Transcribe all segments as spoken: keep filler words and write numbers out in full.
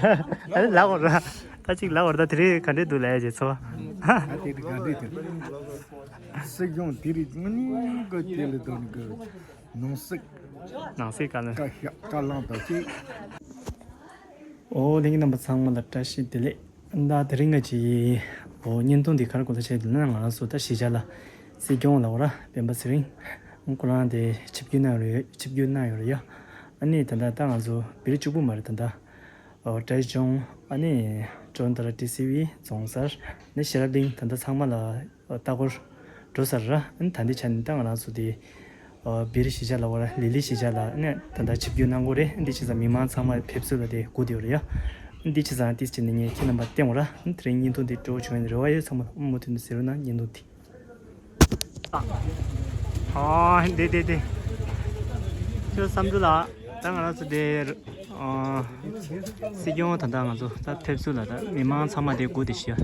ཨ་ནི་ལབ་འོང་ར། ད་ཅིག་ལབ་འོང་ར། ད་དེ་རིང་ག་འདྲས་འདུག་ལབ་ཡ་ཅིག་ཚོར་བ། ད་དེ་རིང་ག་འདྲས་འདུག་སྲིད་སྐྱོང་དེ་རིང་དངོས་གནས་གི་དེ་ལ་དོན་གི་ནང་སྲིད། ནང་སྲིད་བཀའ་བློན། བཀའ་ཤག་བཀའ་བློན་དང་གཅིག་ཨོ་ལྷན་རྒྱས་རྣམ་པ་ཚང་མ་ལ་བཀྲ་ཤིས་བདེ་ལེགས། ད་དེ་རིང་ང་ཅིག་ཨོ་བརྙན་ཐུང་འདི་ག་རེ་གོ་ལ་བྱས་འདུག་ན། ང་རང་ཚོ་ད་གཞིས་ཆགས་ལ་སྲིད་སྐྱོང་ལ་འོ་ར་སྤེན་པ་ཚེ་རིང་ཁོ་རང་དེ་ཆིབས་བསྒྱུར་གནང་ཡོད་རེད། ཆིབས་བསྒྱུར་གནང་ཡོད་རེད་ཡ། ཨ་ནི་ད་ལྟ་ད་ང་ཚོ་བེ་རི་གཅིག་པུ་མ་རེད། ད་ལྟ་ཨོ་ཀྲེ་ཅུང་ཨ་ནི་ཅོན་ཏ་ར་ཏི་སི་བི་རྫོང་སར་ནི་ཤེས་རབ་གླིང་ད་ལྟ་ཚང་མ་ལ་ལྟ་སྐོར་འགྲོ་ས་རེད། ཨ་ནི་ད་འདི་ཆ་ནི་ད་ང་རང་ཚོ་དེ་བེ་རི་གཞིས་ཆགས་ལ་འོ་ར་ལི་ལི་གཞིས་ཆགས་ལ་ནི་ད་ལྟ་ཆིབས་བསྒྱུར་གནང་གི་རེད། འདི་བྱས་ཙང་མི་མང་ཚང་མ་ཕེབས་བསུ་ལ་དེ་སྒུག་བསྡད་ཡོད་རེད་ཡ། འདི་བྱས་ཙང་ཏིས་བྱས་ནས་ངས་ཁྱེད་རྣམ་པ་བསྟན་འོ་ར། དེ་རིང་བརྙན་ཐུང་འདི་སྤྲོ་བོ་བྱུང་བའི་རེ་བ་ཡོད། ཚང་མ་ལ་མུ་མཐུད་ནས་ཟེར་རོགས་གནང་། བརྙན་ཐུང་འདི། ཨ་འདི་འདི་འདི། ཁྱོད་བསམ་ཚུལ་ལ་ད་ང་རང་ཚོ་འདི་ཨ་སྲིད་སྐྱོང་ད་ལྟ་ང་ཚོ་ད་ཕེབས་བསུ་ལ་ད་མི་མང་ཚང་མ་འདི་སྒུག་བསྡད་ཤག་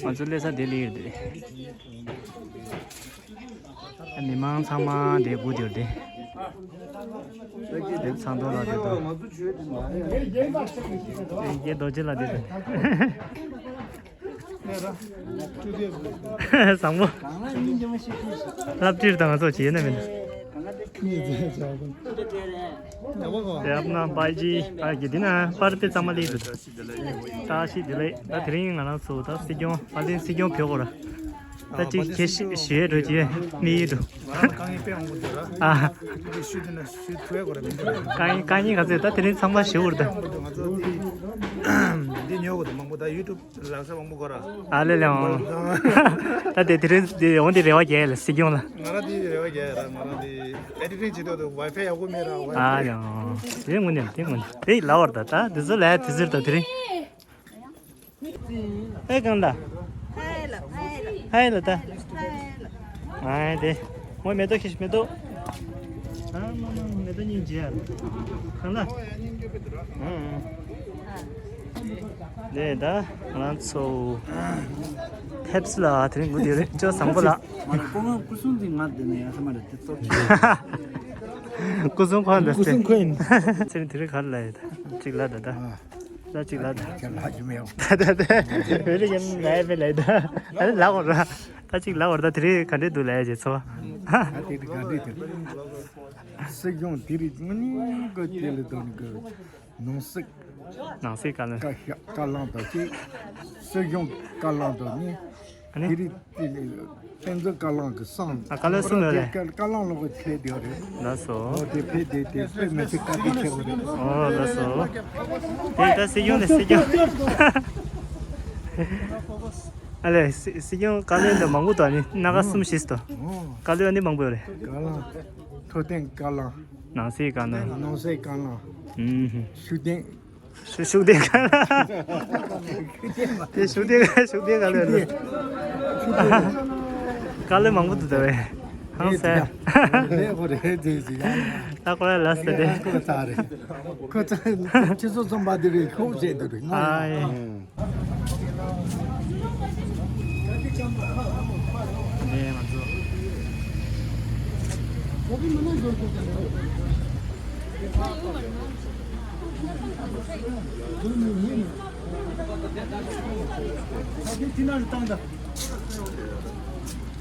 ང་ཚོ་སླེབས་ས་འདི་སླེབས་ཡོད་དེ། མི་མང་ཚང་མ་འདི་སྒུག་བསྡད་ཡོད་དེ། འདི་ཚང་དོ་ལ་འདི་དང་། རྒྱལ་རྡོ་རྗེ་ལ་འདི་དང་། བཟང་པོ། སློབ་ཁྲིད་དང་ང་ཚོ་བྱེད་ན་མིན། ཡབ་ན་པ་ཇི་པ་གི་འདི་ན་པར་དེ་ཚང་མ་ལེགས་འདུག་བཀྲ་ཤིས་བདེ་ལེགས། ད་དེ་རིང་ང་རང་ཚོ་ད་སྲིད་སྐྱོང་པ་ལེན་སྲིད་སྐྱོང་ཕེབས་གོ་ར། ད་ཅིག་ཁྱེད་ཞུ་ཞུ་ཡས་འགྲོ་ཅིག་མི་ཡིན་འགྲོ། ང་རང་དཀའ་ངལ་དཔེ་མང་པོ་འདུག་ར། ཨ། ཞུ་དེ་ན་ཞུ་ཐུབ་ཡས་གོ་ར་མི་འདུག་ར། དཀའ་ངལ་དཀའ་ངལ་ག་ཚོད་ད་དེ་རིང་ཚང་མ་ཞུ་བར་ད། ང་ཚོ་འདི་འདི་ཉོ་གོ་ད་མང་པོ་ད་ཡུ་ཊུབ་ལག་ས་མང་པོ་གོ་ར། ཨ་ལེ་ལེ་ཨང་། ད་དེ་དེ་རིང་དེ་འོང་དེ་རེ་བ་རྒྱག་ཡས་ལ་སྲིད་སྐྱོང་ལ། ང་རང་དེ་རེ་བ་རྒྱག་ཡས་ར། ང་རང་དེ་ཨེ་ཌི་ཊིང་བྱེད་དུས་དེ་ཝའི་ཕའི་ཡག་པོ་མེད་ར། ཝའི་ཨ་ཕའི་ཡང་དེ་དངོས་གནས་དེ་དངོས་གནས་དེ་ལབ་བར་ད་ད་དེ་ཚོ་ལ་དེ་ཚོར་ད་དེ་རིང་། ཨེ་གང་ལ། ཧའི་ལ། ཧའི་ལ། ཧའི་ལ་ད། ཧའི་ལ། ཨེ་དེ། ངོ་མེ་ཏོག་ཁྱི་མེ་ཏོག་ཨ་མ་མ་མེ་ཏོག་སྙིང་རྗེ་ཡ། གང་ལ། ཨང་། དེ་ད་ང་ཚོ་ཕེབས་སུ་ལ་དེ་རིང་སྒུག་བསྡད་ཡོད་རེད། ཅོ་བཟང་པོ་ལགས། མ་ལ་སྐུ་ངོ་སྐུ་སྲུང་འདི་ང་བསྡད་ནས་ཡ་ས་མ་རེད་དེ་ཚོ། སྐུ་སྲུང་ཁོ་འདི་སྐུ་སྲུང་ཁོ་ཡིན། ཚེ་རིང་དེ་རིང་ག་རེ་ལབ་ཡོད་ད། གཅིག་ལབ་ད་ད། ཨ། ད་གཅིག་ལབ་ད། ཁྱེད་ལབ་རྒྱུ་མེད་འོ། ད་ད་ད། བོད་རིགས་ཡིན་ལབ་ཡ་མེད་ལབ་ད། ད་ལབ་འོང་ར། ད་གཅིག་ལབ་འོང་ར། ད་དེ་རིང་ག་འདྲས་འདུག་ལབ་ཡ་ཅིག་ཚོར་བ། ད་དེ་རིང་ག་འདྲས་འདུག་སྲིད་སྐྱོང་དེ་རིང་དངོས་གནས་གི་དེ་ལ་དོན་གི་ནང་སྲིད། ནང་སྲིད་བཀའ་བློན། བཀའ་ཤག་བཀའ་བློན་དང་གཅིག་སྲིད་སྐྱོང་བཀའ་བློན་དང་གཉིས། ཨ་ནི། དེ་རིང་དེ་ནི་དཔེ་མཛོད་བཀའ་བློན་གྱི་གསུང་། ཨ། བཀའ་བློན་གསུང་ཡོད་རེད། བཀའ་བཀའ་བློན་ལོག་གི་ཕེབས་བསྡད་ཡོད་རེད། ལགས་སོ། འོ་དེ་ཕེབས་བསྡད་དེ་དཔེ་མི་སྲིད་བཀའ་དྲིན་ཆེ་བོ་རེད། ཨོ་ལགས་སོ། དེ་ད་སྲིད་སྐྱོང་ནས་སྲིད་སྐྱོང་། ཨ་ལས་སྲིད་སྲིད་སྐྱོང་བཀའ་བློན་དང་མང་པོ་དང་ནི་སྣ་ཁ་གསུམ་བཞི་ཙམ་དང་། ཨོ། བཀའ་བློན་ནི་མང་པོ་ཡོད་རེད། བཀའ་བློན་ཐུབ་བསྟན་བཀའ་བློན། ནང་སྲིད་བཀའ་བློན། ནང་སྲིད་བཀའ་བློན། ཨུམ། ཤུགས་ལྡན། ཤུ་ཤུགས་ལྡན་ག་ལ། དེ་ཤུགས་ལྡན་ཤུགས་ལྡན་ག་ལ་ལ། བཀའ་བློན་མང་པོ་འདུག་ད་བས། ཧང་སེ། ལས་ཁོ་རེད་དེ་ཅི་ཡང་། ད་ཁོ་ར་ལ་སེ་དེ། ཁོ་ཚ་རེད། ཁོ་ཚ་ཁྱེད་ཚོ་རྩོམ་པ་འདི་རེད་ཁོ་བྱས་འདུག་རེད་ང་། ཨ་ཡེ། ནས་ང་ཚོ། ད་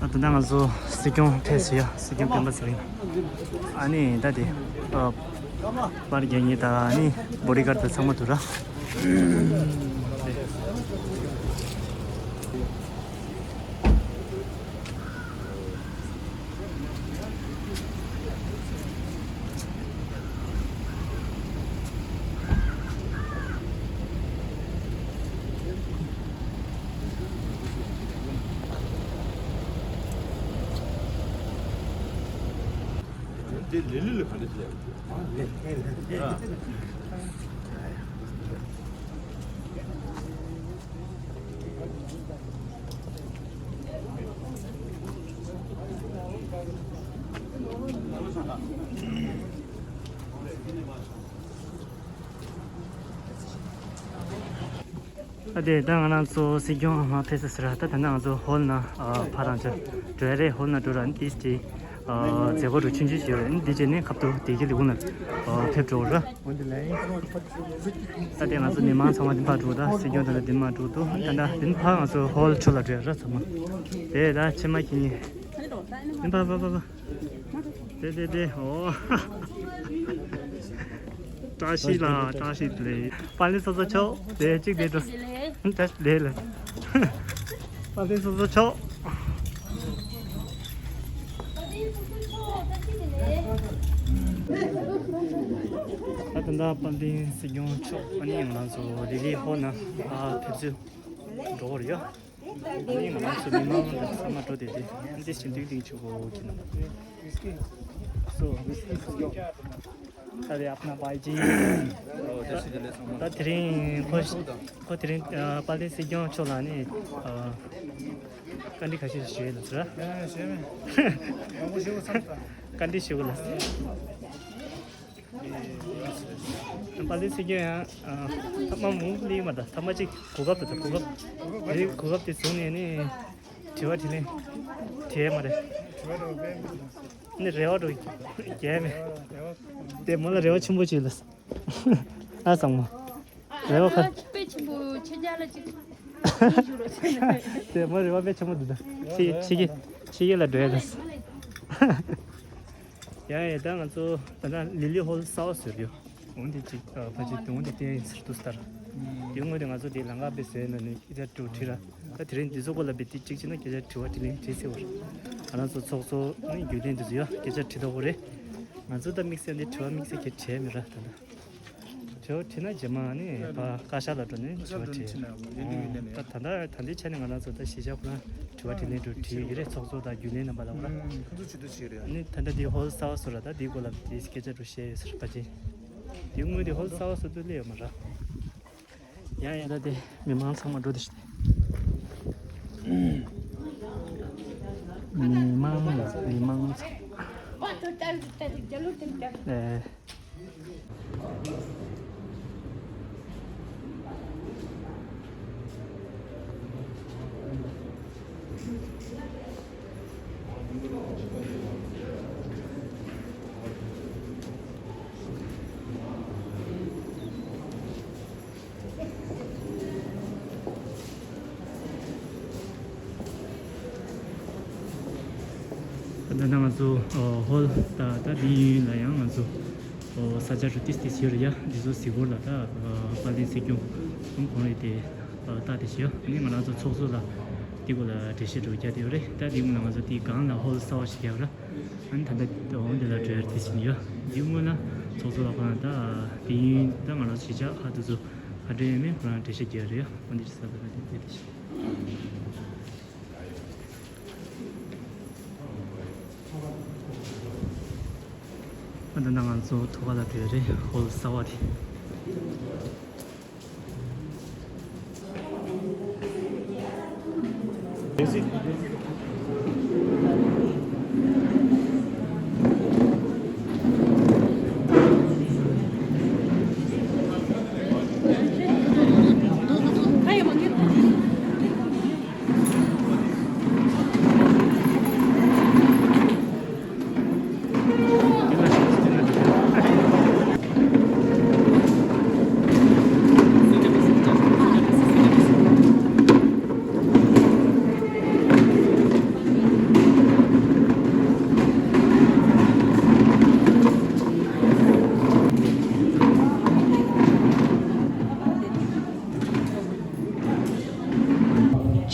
ལྟ་ང་ཚོ་སྲིད་སྐྱོང་ཕེབས་སོང་ཡ། སྲིད་སྐྱོང་སྤེན་པ་ཚེ་རིང་། ཨ་ནི་ད་དེ་ཨ་པར་རྒྱག་མཁན་དང་ཨ་ནི་བོ་ཌི་གཱར་དང་ཚང་མ་འདུག་ར། དེ་ལི་ལི་ལ་ག་འདྲ་བྱས། ཨ་དེ་ད་ང་རང་ཚོ་སྲིད་སྐྱོང་ཨ་མ་ཕེབས་ས་ཟེར་ར། ད་ད་ནང་ང་ཚོ་ཧོལ་ནང་ཨ་ཕར་རང་ཚོ་འགྲོ་ཡ་རེད། ཧོལ་ནང་འགྲོ་ར་ཨ་ནི་ཏིས་ཏི་ མཛད་སྒོ་འགྲོ་ཆུང་ཆུང་ཞིག་ཡོད་རེད། འདི་བྱས་ནས་ཁ་ཐུག་བདེ་སྐྱིད་ལི་ཁུང་ལ་ཕེབས་འགྲོ་ར། ད་ལྟ་ང་ཚོ་མི་མང་ཚང་མ་འདི་ཕར་འགྲོ། ད་སྲིད་སྐྱོང་དང་འདི་མར་འགྲོ་འདུག་ད་ལྟ་འདི་ཕར་ང་ཚོ་ཧོལ་ཕྱོགས་ལ་འགྲོ་ཡ་ར། ཚང་མ་དེ་ད་ཕྱི་མ་ཁྱེད་གཉིས་འདི་ཕར་ཕར་ཕར་ཕར། དེ་དེ་དེ། ཨོ། བཀྲ་ཤིས་ལ་བཀྲ་ཤིས་བདེ་ལེགས། པཱ་ལི་སོ་སོ་མཆོག་དེ་གཅིག་དེ་འགྲོ། བཀྲ་ཤིས་བདེ་ལེགས། པཱ་ལི་སོ་སོ་མཆོག་ད་ད་ལྟ་པཱ་ལི་སྲིད་སྐྱོང་མཆོག་ཨ་ནི་ང་ཚོ་ལི་ལི་ཧོ་ན་ཕེབས་བསུ་འགྲོ་གི་རེད་ཡ། ཨ་ནི་ང་ཚོ་མི་མང་ཚང་མ་འགྲོ་བསྡད་དེ། འདི་བཞིན་དུ་དེང་ཆུ་བོ་གི་ནང་། So, this is your, अरे अपना भाई जी। ད་དེ་རིང་ཁོ་ཁོ་དེ་རིང་པཱ་ལི་སྲིད་སྐྱོང་མཆོག་ལ་ནི་བཀའ་འདྲི་ཁ་ཤས་ཞུ་ཡས་ལ་ཟེར། བཀའ་འདྲི་ཞུ་དགོས་ལ་ཟེར། པཱ་ལི་སྲིད་སྐྱོང་ཡང་ཐ་མ་མུ་ལི་མ་ད་ཐ་མ་གཅིག་གོ་སྐབས་དང་གོ་སྐབས་དེ་གོ་སྐབས་དེ་བཟུང་ནས་ནི་དྲི་བ་དྲིས་ལན་དྲིས་མ་རེད། ནི་རེ་བ་འགྲོ་རྒྱལ་མེད། དེ་མོ་ལ་རེ་བ་ཆེན་པོ་ཅིག་ལ། ཨ་ཚང་མ་རེ་བ་ཁ། དཔེ་ཆེན་པོ་ཆེ་རྒྱ་ལ་ཅིག་དེ་མོ་རེ་བ་དཔེ་ཆེན་པོ་འདུག་ད་ཕྱི་ཕྱི་གི་ཕྱི་གི་ལ་འགྲོ་ཡ་ལ། ཡ་ཡ། ད་ང་ཚོ་ད་ལྟ་ལི་ལི་ཧོལ་གསར་པ་བཟོས་ཡོད། འོན་ཏེ་ཅིག་ཨ་ཕ་ཅིག་དེ་འོན་ཏེ་བསྟན་ཟེར་དུས་ལྟར། དེ་སྔོན་དེ་ང་ཚོ་དེ་ལམ་ཁ་དཔེ་བཟོས་ན་ནི་སྐད་ཆ་དྲི་དྲི་ར། ད་དེ་རིང་འདི་ཚོ་སྐོར་ལ་བེད་དེ་གཅིག་བྱས་ན་སྐད་ཆ་དྲི་བ་དྲིས་ལན་དྲིས་ཟེར་བ་རེད། ང་རང་ཚོ་ཚོགས་གཙོ་ནི་རྒྱུན་ལས་འདི་ཚོ་ཡ་སྐད་ཆ་དྲི་ཐུབ་པ་རེད། ང་ཚོ་ད་དམིགས་བསལ་འདི་དྲི་བ་དམིགས་བསལ་གྱི་དྲིས་མེད་ར་ད་ལྟ། དྲི་བ་དྲིས་ན་རྗེས་མ་ནི་ཕ་བཀའ་ཤག་ལ་འགྲོ་ནས་དྲི་བ་དྲིས། ད་ད་ལྟ་ད་ལྟའི་ཆ་ནས་ང་རང་ཚོ་ད་གཞིས་ཆགས་ཁོ་རང་དྲི་བ་དྲིས་ལན་འགྲོ་དྲིས་ཡོད་རེད། ཚོགས་གཙོ་དང་རྒྱུན་ལས་རྣམ་པ་ལ་ཁོ་རང་། ཁོ་ཚོ་ཇུས་གཏོགས་བྱེད་ཀྱི་རེད། ནི་ད་ལྟ་འདི་ཧོལ་གསར་པ་བཟོ་ར། ད་འདིའི་སྐོར་ལ་འདི་སྐད་ཆ་འགྲོ་བཤད་ཡོད་ཟེར་བ་ཅིག་འདི་དངོས་འདི་ཧོལ་གསར་པ་བཟོ་དུས་སླེབས་ཡོད་མ་ར། ཡང་ཡང་ད་དེ་མི་མང་ཚང་མ་འགྲོ་དེ་ཤི། མི་མང་མི་མང་ཚང་མ། ཨེ། ད་ལྟ་ང་ཚོ་ཧོལ་ད་ད་འདི་ཡིན་ལ་ཡང་ང་ཚོ་ས་ཆ་རུ་ཏིས་ཏིས་ཡོད་རེད་ཡ། འདི་ཚོ་གཟིགས་སྐོར་ལ་ད་པཱ་ལི་སྲིད་སྐྱོང་ཁོང་རེད་དེ་ད་དེ་བྱས་ཡ། ནི་ང་རང་ཚོ་ཚོགས་གཙོ་ལ་འདི་སྐོར་ལ་འགྲེལ་བཤད་འགྲོ་རྒྱག་དེ་ཡོད་རེད། ད་འདི་སྔོན་ལ་ང་ཚོ་དེའི་སྒང་ལ་ཧོལ་གསར་པ་ཞིག་རྒྱག་ར། ཨ་ནི་ད་ལྟ་འོང་དེ་ལ་འགྲོ་ཡ་དེ་བྱས་ཡ། འདི་སྔོན་ལ་ཚོགས་གཙོ་ལ་ཁོ་རང་ད་དེ་ཡིན་ད་ང་རང་གཞིས་ཆགས་ཨ་དེ་ཚོ་ཁ་འབྲལ་ཡོད་མེད་ཁོ་རང་འགྲེལ་བཤད་རྒྱག་རེད་ཡ། འོང་དེ་ས་ད་ད་དེ་དེ་བྱས། ཨ་ད་ང་ཚོ་ཐོག་ཁ་ལ་འགྲོ་ཡ་རེད། ཧོལ་གསར་པ་དེ།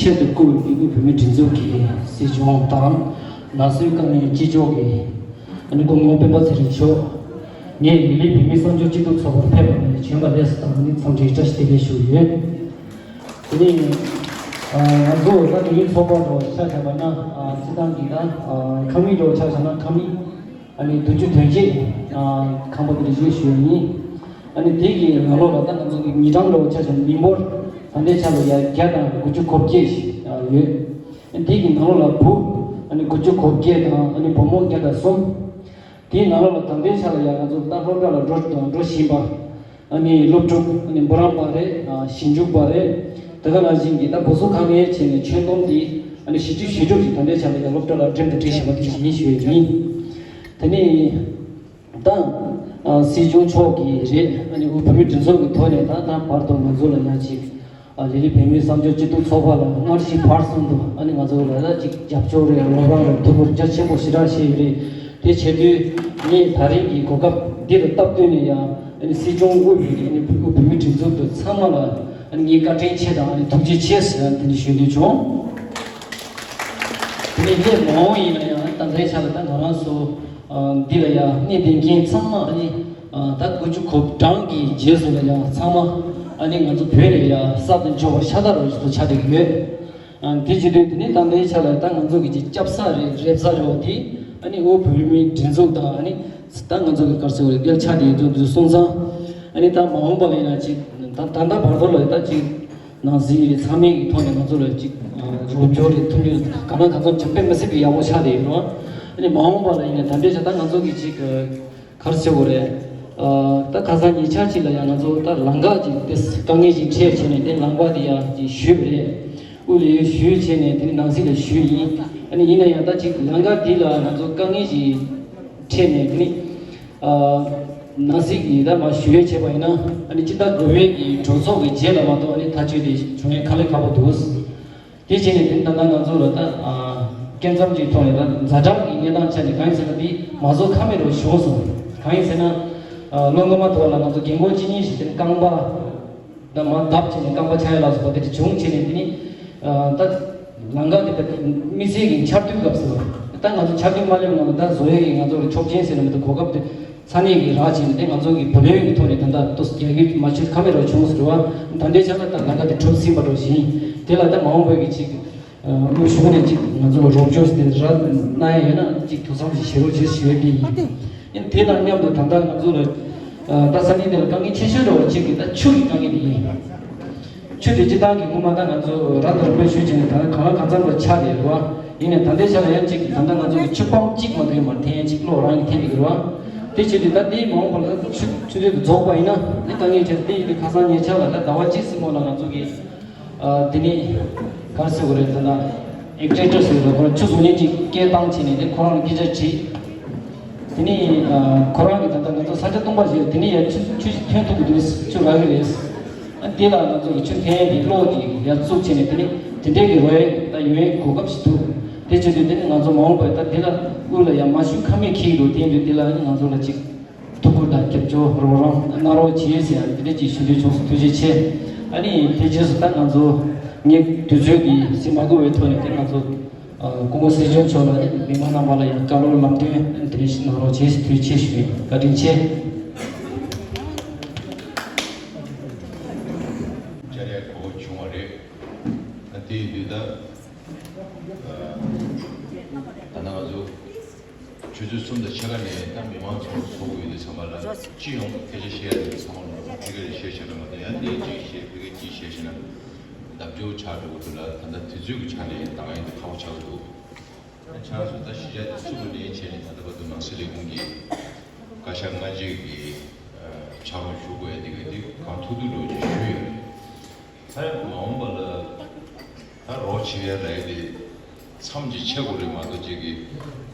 ཆེད་དུ་བསྐོས་པའི་བོད་མིའི་སྒྲིག་འཛུགས་ཀྱི་སྲིད་སྐྱོང་དང་། ནག་གསོའི་དཀའ་ངལ་སྤྱི་ཕྱོགས་ཀྱི་ཨ་ནི་སྐུ་ངོ་སྤེན་པ་ཚེ་རིང་མཆོག་ངས་ལི་ལི་བོད་མིའི་གསར་འགྱུར་སྤྱི་འཐུས་ཚོགས་པར་ཕེབས་པ་ནས་བྱོན་པ་ལས་སུ་དང་ནི་འཚམས་འདྲིའི་བཀྲ་ཤིས་བདེ་ལེགས་ཞུ་ཡོད། དེ་ནས་ང་ཚོ་ད་དེ་རིང་ཚོགས་པ་འགྲོ་ཆ་བཞག་པ་ན་སྲིད་ཏང་གི་ད་ཁང་མིག་འགྲོ་ཆ་བཞག་ན་ཁང་མིག་ཨ་ནི་བདུན་ཅུ་དོན་བརྒྱད་ཁང་པ་དེ་རེ་ཞུ་ཞུ་ཡིན། ཨ་ནི་དེ་གི་ནང་ལོགས་ལ་ད་ང་ཚོ་གི་ཉིན་གྲངས་ལོ་ཆ་བཞག་མི་འབོར་ད་ལྟའི་ཆ་ལ་ཡ་བརྒྱ་དང་དགུ་བཅུ་གོ་བརྒྱད་ཞིག་ཡོད། དེ་གི་ནང་ལོགས་ལ་བུ་ཨ་ནི་དགུ་བཅུ་གོ་བརྒྱད་དང་ཨ་ནི་བུ་མོ་བརྒྱ་དང་གསུམ། དེའི་ནང་ལོགས་ལ་ད་ལྟའི་ཆ་ལ་ཡ་ང་ཚོ་ད་སློབ་གྲྭ་ལ་འགྲོ་དང་འགྲོ་བཞིན་པ། ཨ་ནི་སློབ་ཕྲུག་ཨ་ནི་འབུམ་རམས་པ་རེད། ཨ་ཞིབ་འཇུག་པ་རེད། དེ་ག་ནང་བཞིན་གྱི་ད་བུ་གསོ་ཁང་ནས་བྱས་ནས་ཁྱོན་བསྡོམས་དེ་ ཨ་ནི་ཞིབ་འཇུག་ཞིབ་འཇུག་ཅིག་ད་ལྟའི་ཆ་ལ་ཡང་སློབ་གྲྭ་ལ་འགྲིམ་དང་འགྲིམ་བཞིན་པ་དེ་ཞིག་ཡིན་ཞུ་ཡས་ཡིན། དེ་ནས་ད་ཨ་སྲིད་སྐྱོང་མཆོག་གིས་རེད། ཨ་ནི་དབུས་བོད་མིའི་སྒྲིག་འཛུགས་ཀྱི་ཐོག་ནས་ད་ད་བར་དུ་ང་ཚོ་ལ་ཡང་ཅིག་ཨ་ལི་ལི་བོད་མིའི་བསམ་སྦྱོར་སྤྱི་མཐུན་ཚོགས་པ་ལ་སྔར་བཞིན་བར་གསུམ་དུ་ཨ་ནི་ང་ཚོ་ལ་ཡང་ཅིག་རྒྱབ་སྐྱོར་རེད། རོགས་རམ་རེད། ཐུགས་ཁུར་རྒྱ་ཆེན་པོ་ཞེ་དྲག་བཞེས་ཡོད་རེད། དེ་བྱེད་དུས་ངས་ད་རེས་ཀྱི་གོ་སྐབས་འདི་ལ་སྟབས་བསྟུན་ནས་ཡང་ཨ་ནི་སྲིད་སྐྱོང་དབུས་པའི་ཨ་ནི་བོད་བོད་མིའི་སྒྲིག་འཛུགས་དུ་ཚང་མ་ལ་ཨ་ནི་ངས་བཀའ་དྲིན་ཆེ་དང་ཨ་ནི་ཐུགས་རྗེ་ཆེ་ཟེར་ཡང་དེ་འདྲ་ཞུ་འདོད་བྱུང་། དེ་ནས་སླད་མ་འོངས་ཡིན་ན་ཡང་ད་ལྟའི་ཆ་ལ་ད་ང་རང་ཚོ་འདི་ལ་ཡང་གནས་བསྡད་མཁན་ཚང་མ་ཨ་ནི་ད་དགུ་བཅུ་གོ་གྲངས་ཀྱི་རྗེས་སུ་ལ་ཡང་ཚང་མ་ཨ་ནི་ང་ཚོ་བོད་ལ་ཡང་གསར་དུ་འབྱོར་བ་ཤ་སྟག་རུ་ཆགས་བསྡད་ཀྱི་ཡོད། དེ་བྱེད་དུས་དེ་ནི་ད་ལྟའི་ཆ་ལ་ད་ང་ཚོ་གི་ཅིག་སྐྱབས་ས་རེད། རེབ་ས་རེད་བ། དེ་ཨ་ནི་དབུས་བོད་མིའི་སྒྲིག་འཛུགས་དང་ཨ་ནི་ད་ང་ཚོ་གི་ག་རེ་ཟེར་དགོས་རེད། སྐད་ཆ་དེ་ཚོ་འདི་སོང་ཙང་ཨ་ནི་ད་མ་འོངས་པ་ལ་ཡིན་ན་ཅིག་ད་ད་ལྟ་བར་དུ་ལ་ད་ཅིག་ནང་སྲིད་ཚང་མའི་གི་ཐོག་ནས་ང་ཚོ་ལ་ཅིག་རོགས་སྐྱོར་རེད། མཐུན་འགྱུར་ག་ན་ག་ཚོད་ཅིག་དཔེ་མི་སྲིད་པའི་ཡག་པོ་ཆགས་བསྡད་ཡོད་རེད་བ། ཨ་ནི་མ་འོངས་པ་ལ་ཡིན་ན་ད་ལྟའི་ཆ་ད་ང་ཚོ་གི་ཅིག་ག་རེ་ཟེར་དགོས་རེད། ད་ཁ་སང་ཉེ་ཆར་ཅིག་ལ་ཡང་ང་ཚོ་ད་ལམ་ཁ་ཅིག་དེ་དཀའ་ངལ་ཅིག་འཕྲད་བྱས་ནས་དེ་ལམ་ཁ་དེ་ཡང་ཅིག་ཞུས་པ་རེད། དབུས་ལ་ཡོད་ཞུས་བྱས་ནས་དེ་ནི་ནང་སྲིད་ལ་ཞུས་ཡིན། ཨ་ནི་ཡིན་ན་ཡང་ད་ཅིག་ལམ་ཁ་དེ་ལ་ང་ཚོ་དཀའ་ངལ་ཅིག་འཕྲད་ནས་དེ་ནི་ནང་སྲིད་ཀྱི་ད་མ་ཞུ་ཡས་བྱས་པ་ཡིན་ན་ཨ་ནི་སྤྱི་ཟླ་དགུ་པའི་གི་གྲོས་ཚོགས་ཀྱི་རྗེས་ལ་མ་གཏོགས་ཨ་ནི་ཐག་གཅོད་དེ་བྱུང་ཡས་དཀའ་ལས་ཁག་པོ་འདུག་དེ་བྱས་ནས་དེ་ད་ལྟ་ང་ཚོ་ལ་ད་ཨ་སྐད་མཚམས་ཀྱི་ཐོག་ནས་ད་ཛ་དྲག་གི་གནས་སྟངས་ཆགས་ནས། གང་ཡིན་ཟེར་ན་དེ་མ་བཟོ་ཁ་མེད་རུ་བྱུང་སོང་། གང་ཡིན་ཟེར་ན་ཨ་ལོ་སྔོན་མ་ཐོག་ལ་ང་ཚོ་རྒན་གོག་གཅིག་གཉིས་ཤིག་དེ་རྐང་པ་ད་མར་བརྡབས་བྱས་ནས་རྐང་པ་ཆག་ཡ་ལ་སོགས་པ་དེ་འདྲ་བྱུང་བྱས་ནས། དེ་ནི་ཨ་ད་ལམ་ཁ་དེ་ད་དམིགས་བསལ་གྱི་འཆར་ལྡན་སྐབས་སུ་ད་ང་ཚོ་འཆར་ལྡན་མ་སླེབས་སྔོན་ལ་ད་བཟོ་ཡས་ཀྱི་ང་ཚོ་ལ་ཆོག་མཆན་ཟེར་ན་མི་འདུག་གོ་སྐབས་དེ་ས་གནས་ཀྱིས་རག་བྱས་ནས། དེ་ང་ཚོ་གི་བུ་ལོན་གྱི་ཐོག་ནས་ད་ལྟ་ཏོག་ཙམ་རྒྱག་རྒྱུ་མ་བྱུང་ཁ་མེད་རུ་བྱུང་ཟེར་བ། ད་ལྟའི་ཆ་ལ་ད་ལམ་ཁ་དེ་གྲུབ་ཟིན་པ་འདྲ་ཞིག་དེ་ལ་ད་མ་འོངས་པའི་གི་ཅིག་དངུལ་གཞུང་ནས་ཅིག་ང་ཚོ་ལ་རོགས་སྐྱོར་དེ་རག་གནང་ཡ་ཡོད་ན་ཅིག་ཐུགས་བསམ་ཞིག་བཞེས་རོགས་བྱེད་ཞུ་ཡས་དེ་ཡིན། ཨ་ནི་དེ་དང་མཉམ་དུ་ད་ལྟ་ང་ཚོ་ལ་ད་ས་གནས་དེ་ལ་དཀའ་ངལ་ཆེ་ཤོས་འདྲ་བ་གཅིག་གི་ད་ཆུ་གི་དཀའ་ངལ་དེ་ཡིན། ཆུ་དེ་སྤྱིར་བཏང་གི་སྔོན་མ་ད་ང་ཚོ་རབ་དང་རིམ་པས་ཞུས་བྱས་ནས་ད་ལྟ་གང་ལ་གང་འཚམ་ལ་ཆགས་བསྡད་ཡོད་རེད་བ། ཡིན་ནའི་ད་ལྟའི་ཆ་ལ་ཡང་གཅིག་ད་ལྟ་ང་ཚོ་གི་ཆུ་སྤང་གཅིག་མ་གཏོགས་ཡོད་མ་རེད། འཐེན་ཡ་གཅིག་གློག་རང་གིས་འཐེན་བསྡད་ཀྱི་རེད་བ། དེ་བྱས་དུས་ད་དེའི་མ་འོངས་པ་ལ་ཆུ་ཆུ་ཚོད་དུ་རྫོགས་པ་ཡིན་ན་ནི་དཀའ་ངལ་འཕྲད། དེ་ཡིན་དུས་ཁ་སང་ཉེ་ཆར་ལ་ད་ཟླ་བ་གཅིག་ཙམ་སྔོན་ལ་ང་ཚོ་གི་ཨ་དེ་ནི་ག་རེ་ཟེར་དགོས་རེད། ད་ལྟ་ཨེག་ཊེན་ཌར་ཟེར་བ་ཁོ་རང་ཆུ་བཟོ་མཁན་ཅིག་སྐད་བཏང་བྱས་ནས་དེ་ཁོ་རང་ལ་སྐད་ཆ་དྲིས། དེ་ནས་ཨ་ཁོ་རང་གིས་ད་ལྟ་ང་ཚོ་ས་ཆ་སྟོང་པ་ཞིག་ཡོད། དེ་ནས་ཡར་ཆུ་ཆུ་ཞིག་ཐོན་ཐུབ་ཀྱི་འདུག་ཆུ་རག་གི་རེད། ཨ་དེ་ལ་ང་ཚོ་གི་ཆུ་འཐེན་ཡས་ཀྱི་གློག་ཅིག་ཡར་བཙུགས་བྱས་ནས་དེ་ནས་དེ་འདྲའི་གི་རོགས་ཡས་ད་ཡོང་ཡས་གོ་སྐབས་ཤིག་འདུག་དེ་བྱེད་དུས་དེ་ནས་ང་ཚོ་མ་འོངས་པར་ད་དེ་ལ་དབུས་ལ་ཡར་མ་ཞུ་ཁ་མེད་འཁེལ་གྱི་འདུག་དེ་ཡིན་དུས་དེ་ལ་ང་ཚོ་ལ་ཅིག་ཐུགས་ཁུར་དང་རྒྱབ་སྐྱོར་རོགས་རམ་གནང་རོགས་བྱེད་ཟེར་ཡ་དེ་འདྲ་ཅིག་ཞུ་འདོད་བྱུང་སོང་། ཐུགས་རྗེ་ཆེ། ཨ་ནི་དེ་རྗེས་སུ་ད་ང་ཚོ་ངས་དུས་ཚོད་འདི་ཟིན་མ་དགོས་པའི་ཐོག་ནས་དེ་ང་ཚོ་ཨ་སྐུ་ངོ་སྲིད་སྐྱོང་མཆོག་ལ་མི་མང་རྣམ་པ་ལ་ཡང་བཀའ་སློབ་ལམ་སྟོན་དེ་འདྲ་ཞིག་གནང་རོགས་བྱེད་ཟེར་ཐུགས་རྗེ་ཆེ་ཞུ་ཡིན། བཀའ་དྲིན་ཆེ། བཅར་ཡ་གོ་བྱུང་བ་རེད། ཨ་དེ་ཡིན་དུས་ད་ད་ནང་ང་ཚོ་ཆུ་ཚོད་གསུམ་དང་ཕྱེད་ཀ་ནས་ད་མི་མང་ཚོགས་ཚོགས་དགོས་ཡོད་དུས་ཚང་མ་ལ་སྤྱི་ཡོངས་སྐད་ཆ་བཤད་ཡ་དེ་ཚང་མ་ལ་ཕ་གི་ལ་བཤད་བཤད་ན་མ་གཏོགས་ཡང་འདི་གཅིག་བཤད་ཕ་གི་གཅིག་བཤད་བཤད་ན་ལྡབ་འགྱུར་ཆགས་འགྲོ་གི་འདུག་ལ། ད་ལྟ་དུས་ཚོད་ཀྱི་ཆ་ནས་ད་ང་ཡིན་དུས་ཁག་པོ་ཆགས་ཀྱི་འདུག་ཁྱེད་རང་ཚོ་ད་གཞིས་ཆགས་དེ་ཚུགས་པ་ནས་བྱས་ནས་ད་ལྟ་བར་དུ་ནང་སྲིད་ལས་ཁུངས་ཀྱི་བཀའ་ཤག་སྔ་རྗེས་ཀྱི་ཕྱག་རོགས་ཞུ་དགོས་ཡ་དེ་ག་དེ་གང་ཐུབ་ཐུབ་འགྲོ་ཅིག་ཞུས་ཡོད་རེད། ད་མ་འོངས་པ་ལ་ད་རོགས་བྱེད་ཡ་ལས་དེ་མཚམས་ཅིག་ཆད་དགོས་རེད་མ་གཏོགས་ཅིག་གི་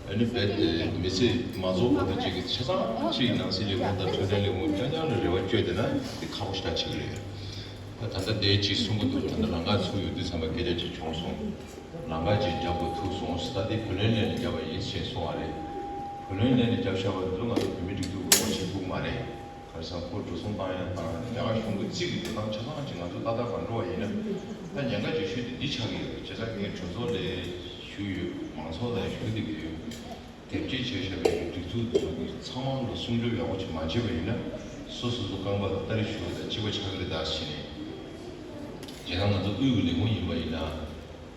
ཨ་ནི་རྦད་དེ་མི་ཚེ་མ་རྫོགས་བར་དུ་ཅིག་གི་ཆ་ཚང་ཅིག་ནང་སྲིད་ལས་ཁུངས་དང་འཕྲོད་བསྟེན་ལས་ཁུངས་རྐྱང་རྐྱང་ལ་རེ་བ་བཅོལ་བསྡད་ན་དེ་ཁག་པོ་ཞེ་དྲག་ཆགས་ཀྱི་རེད། ད་ད་ལྟ་དེ་ཅིག་གསུང་གི་འདུག་ད་ལྟ་ལམ་ཁ་ཚུགས་ཡོད་དུས་ཙམ་པ་སྐད་ཆ་ཅིག་བྱུང་སོང་། ལམ་ཁ་ཅིག་རྒྱབ་དགོས་ཐུག་སོང་། ད་དེ་བུ་ལོན་ལེན་ནས་རྒྱབ་པ་ཡིན་ཞེས་གསུངས་པ་རེད། བུ་ལོན་ལེན་ནས་རྒྱབ་བཞག་པ་འདི་ཚོ་ང་ཚོ་བོད་མི་སྒྲིག་འཛུགས་ཀྱི་ངོ་ཤེས་ཐུབ་ཀྱི་མ་རེད། ག་རེ་ཟེར་ན་ཁོ་འགྲོ་སོང་བཏང་ཡ་དང་རྒྱ་གར་གཞུང་གི་རྩིས་ཀྱི་འགྲོ་སྟངས་ཆ་ཚང་ཅིག་ང་ཚོ་ཏག་ཏག་ག་འགྲོ་བ་ཡིན་ན། ད་ཉེན་ཁ་ཆེ་ཤོས་དེ་འདི་ཆགས་ཀྱི་ཡོད་རེད། བྱས་ཙང་ངས་གྲོས་ཚོགས་ལ་ཞུས་ཡོད། མང་ཚོགས་ལ་ཞུ་བསྡད་ཀྱི་ཡོད། དེབ་སྐྱེལ་བྱས་བཞག་པའི་སྒྲིག་འཛུགས་འདི་ཚོ་གི་ཚང་མ་ལ་སྲུང་སྐྱོབ་ཡག་པོ་ཅིག་མ་བྱས་པ་ཡིན་ན། སོ་སོ་སོ་རྐང་པ་ལ་སྟ་རེ་ཞུ་བ་དང་གཅིག་པ་ཆགས་ཀྱི་རེད་ད་ཟེར་ནས། བྱས་ཙང་ང་ཚོ་དབུས་ཀྱི་ལས་ཁུངས་ཡིན་པ་ཡིན་ན།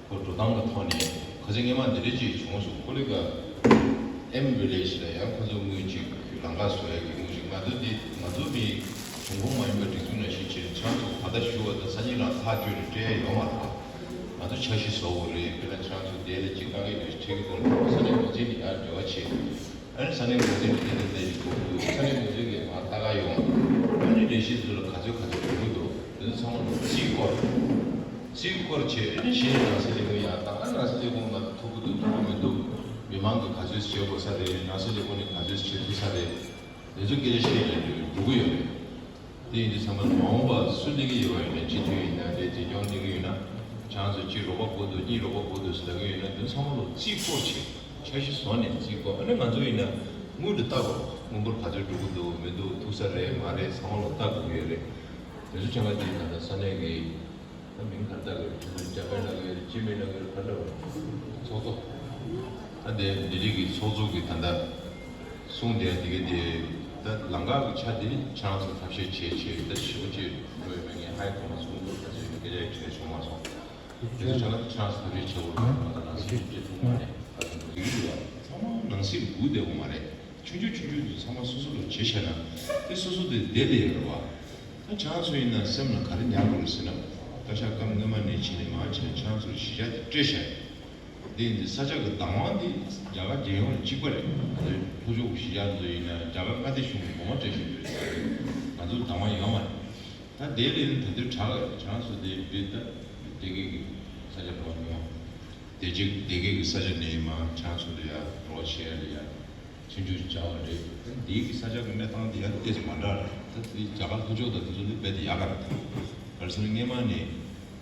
ཁོ་འགྲོ་སྟངས་ཀྱི་ཐོག་ནས་ཁ་སང་སྔོན་མ་འདི་འདྲ་ཅིག་བྱུང་སོང་། ཁོ་ལི་ག་ཨེམ་ཝི་ལེ་ཇི་ལ་ཡང་ཁོ་ཚོ་དངུལ་ཅིག་ལམ་ཁ་བཟོ་ཡ་གི་དངུལ་ཅིག་ང་ཚོ་འདི་ང་ཚོ་མི་གཞུང་ཁོངས་མ་ཡིན་པ་སྒྲིག་འཛུགས་ནང་བཞིན་བྱས་ནས་ཁྱེད་རང་ཚོ་ད་ལྟ་ཞུ་བ་དང་སང་ཉིན་རང་ཐག་གཅོད་ནས་སྤྲད་ཡ་ཡོད་མ་རེད་པ། ང་ཚོ་འཆར་གཞི་བཟོ་དགོས་རེད། དཔེར་ན་ཁྱེད་རང་ཚོ་དེ་ལ་ཅིག་དཀའ་ངལ་འདྲ་ཞིག་འཕྲད་ཀྱི་འདུག་ན་ས་གནས་འགོ་འཛིན་དེ་ཡར་འབྲེལ་བ་བྱེད། ཨ་ནི་ས་གནས་འགོ་འཛིན་དེ་ལ་འདི་ཞིག་དགོས་ཀྱི་འདུག་ས་གནས་འགོ་འཛིན་གྱིས་མར་ལྟ་ག་ཡོང་། ཨ་ནི་ལས་གཞི་ཚོ་ལ་ག་ཚོད་ག་ཚོད་དགོས་ཀྱི་འདུག་དེ་ཚོ་ཚང་མ་ལོ་གཅིག་སྐོར། རྩིས་སྐོར་བྱས་ནས་གཞི་ནས་ནང་སྲིད་ལས་ཁུངས་ཡར་བཏང་ན། ནང་སྲིད་ལས་ཁུངས་ལ་ཐུག་གི་འདུག་ཐུག་གི་མི་འདུག་མི་མང་གིས་ག་ཚོད་བྱེད་དགོས་ས་རེད། ནང་སྲིད་ལས་ཁུངས་ནས་ག་ཚོད་བྱེད་ཐུབ་ས་རེད། དེ་ཚོ་སྐད་ཆ་བཤད་ནས་འགྲོ་གི་ཡོད་རེད། དེ་ཡིན་དུས་ཚང་མ་མ་འོངས་པ་སུ་སླེབས་ཀྱི་ཡོད་པ་ཡིན་ནའི། སྤྱི་འཐུས་ཡིན་ན་རེད། འཛིན་སྐྱོང་སླེབས་ཀྱི་ཡོད་ན། ཁྱེད་རང་ཚོ་གཅིག་རོགས་པ་དགོས་འདུག་གཉིས་རོགས་པ་དགོས་འདུག་ཟེར་ལབ་ཀྱི་ཡོད་ན། དེ་ཚང་མ་ལོ་རྩིས་སྐོར་བྱས། འཆར་གཞི་བཟོ་ནས་རྩིས་སྐོར། ཨ་ནི་ང་ཚོ་ཡིན་ན་སྔོན་དུ་ལྟ་དགོས། དངུལ་འབོར་ག་ཚོད་འགྲོ་གི་འདུག་མི་འདུག་ཐུག་ས་རེད་མ་རེད། ཚང་མ་ལོ་ལྟ་དགོས་ཀྱི་ཡོད་རེད། དེ་ཚོ་ཆ་ལ་དེ་ད་ལྟ་ས་གནས་ཀྱི་ད་མིང་ག་རེ་བཏགས་ཀྱི་རེད། ཁྱེད་ཚོ་འཇར་པན་ལབ་ཀྱི་ཡོད་རེད། ཅི་མིན་ལབ་ཀྱི་རེད། ག་འདྲ་བ། ཚོགས་གཙོ། ཨ་དེ་ལྡི་ལི་གི་ཚོགས་གཙོ་གིས་ད་ལྟ་གསུངས་བསྡད་དེ་གི་དེ། ད་ལམ་ཁ་གི་ཆ་དེ་ཁྱེད་རང་ཚོ་ཐབས་ཤེས་བྱས་བྱས། ད་ཞེ་པོ་ཅིག་འགྲོ་ཡོད་པའི་ངས་ཧའི་གོང་མ་ཚོགས་འདུ་ག་ཚོད་ཡོད་མེད་སྐད་ཆ་ཡང་དྲིས་བྱུང་མ་སོང་། དེ་ཚོ་ཆ་ལ་ཁྱེད་རང་ཚོ་ཐབས་ཤེས་བྱེད་དགོས་རེད། ང་ཚོ་ནང་སྲིད་ཀྱི་བཅོས་ཐུབ་མ་རེད། ཨ་དེ་ཚོ་ཡིན་རེད་བ། ཚང་མ་ནང་སྲིད་སྒུག་བསྡད་དགོས་མ་རེད། ཆུང་ཆུང་ཆུང་ཆུང་དེ་ཚང་མ་སོ་སོ་ལ་བྱས་བཞག་ན། དེ་སོ་སོ་དེ་བསྡད་བསྡད་ཡོད་རེད་བ། ད་ཁྱེད་རང་ཚོ་ཡིན་ན་སེམས་ལ་ག་རེ་ཉར་དགོས་རེད་ཟེར་ན། བཀའ་ཤག་སྐབས་སྔོན་མ་ནས་བྱས་ནས་མར་བྱས་ནས་ཁྱེད་རང་ཚོར་གཞིས་ཆགས་དེ་སྤྲད་བཞག་ཡོད། དེ་ཡིན་དུས་ས་ཆ་གི་བདག་དབང་དེ་རྒྱ་གར་རྒྱལ་ཡོངས་ལ་གཅིག་པ་རེད། ང་ཚོའི་ལྷོ་ཕྱོགས་ཀྱི་གཞིས་ཆགས་ཚོ་ཡིན་ན་རྒྱ་གར་མངའ་སྡེ་གཞུང་གིས་སྒོ་མོ་སྤྲད་བཞག་ཡོད་རེད། ང་ཚོར་བདག་དབང་ཡོད་མ་རེད། ད་དེ་ལས་ད་དུང་དྲག་གི་རེད། ཁྱེད་རང་ཚོ་དེ་འདི་ལྟ་སྡེ་དགེ་གི་ས་ཆ་འགྲོ་མྱོང་། སྡེ་དགེ་སྡེ་དགེ་གི་ས་ཆ་ནས་མར་ཁྱེད་རང་ཚོ་འདི་ཡར་འགྲོ་བྱེད་ཡ་ལ་ཡ་ཆུང་ཆུང་བྱ་བ་རེད། ད་འདི་གི་ས་ཆ་གི་གནས་སྟངས་དེ་ཡང་ཏོག་ཙམ་མ་འདྲ་རེད། ད་འདི་རྒྱ་གར་ལྷོ་ཕྱོགས་དང་དེ་ཚོ་འདི་རྦད་དེ་ཡག་ག་རེད། ད་ག་རེ་ཟེར་ན་སྔས་མ་ནས་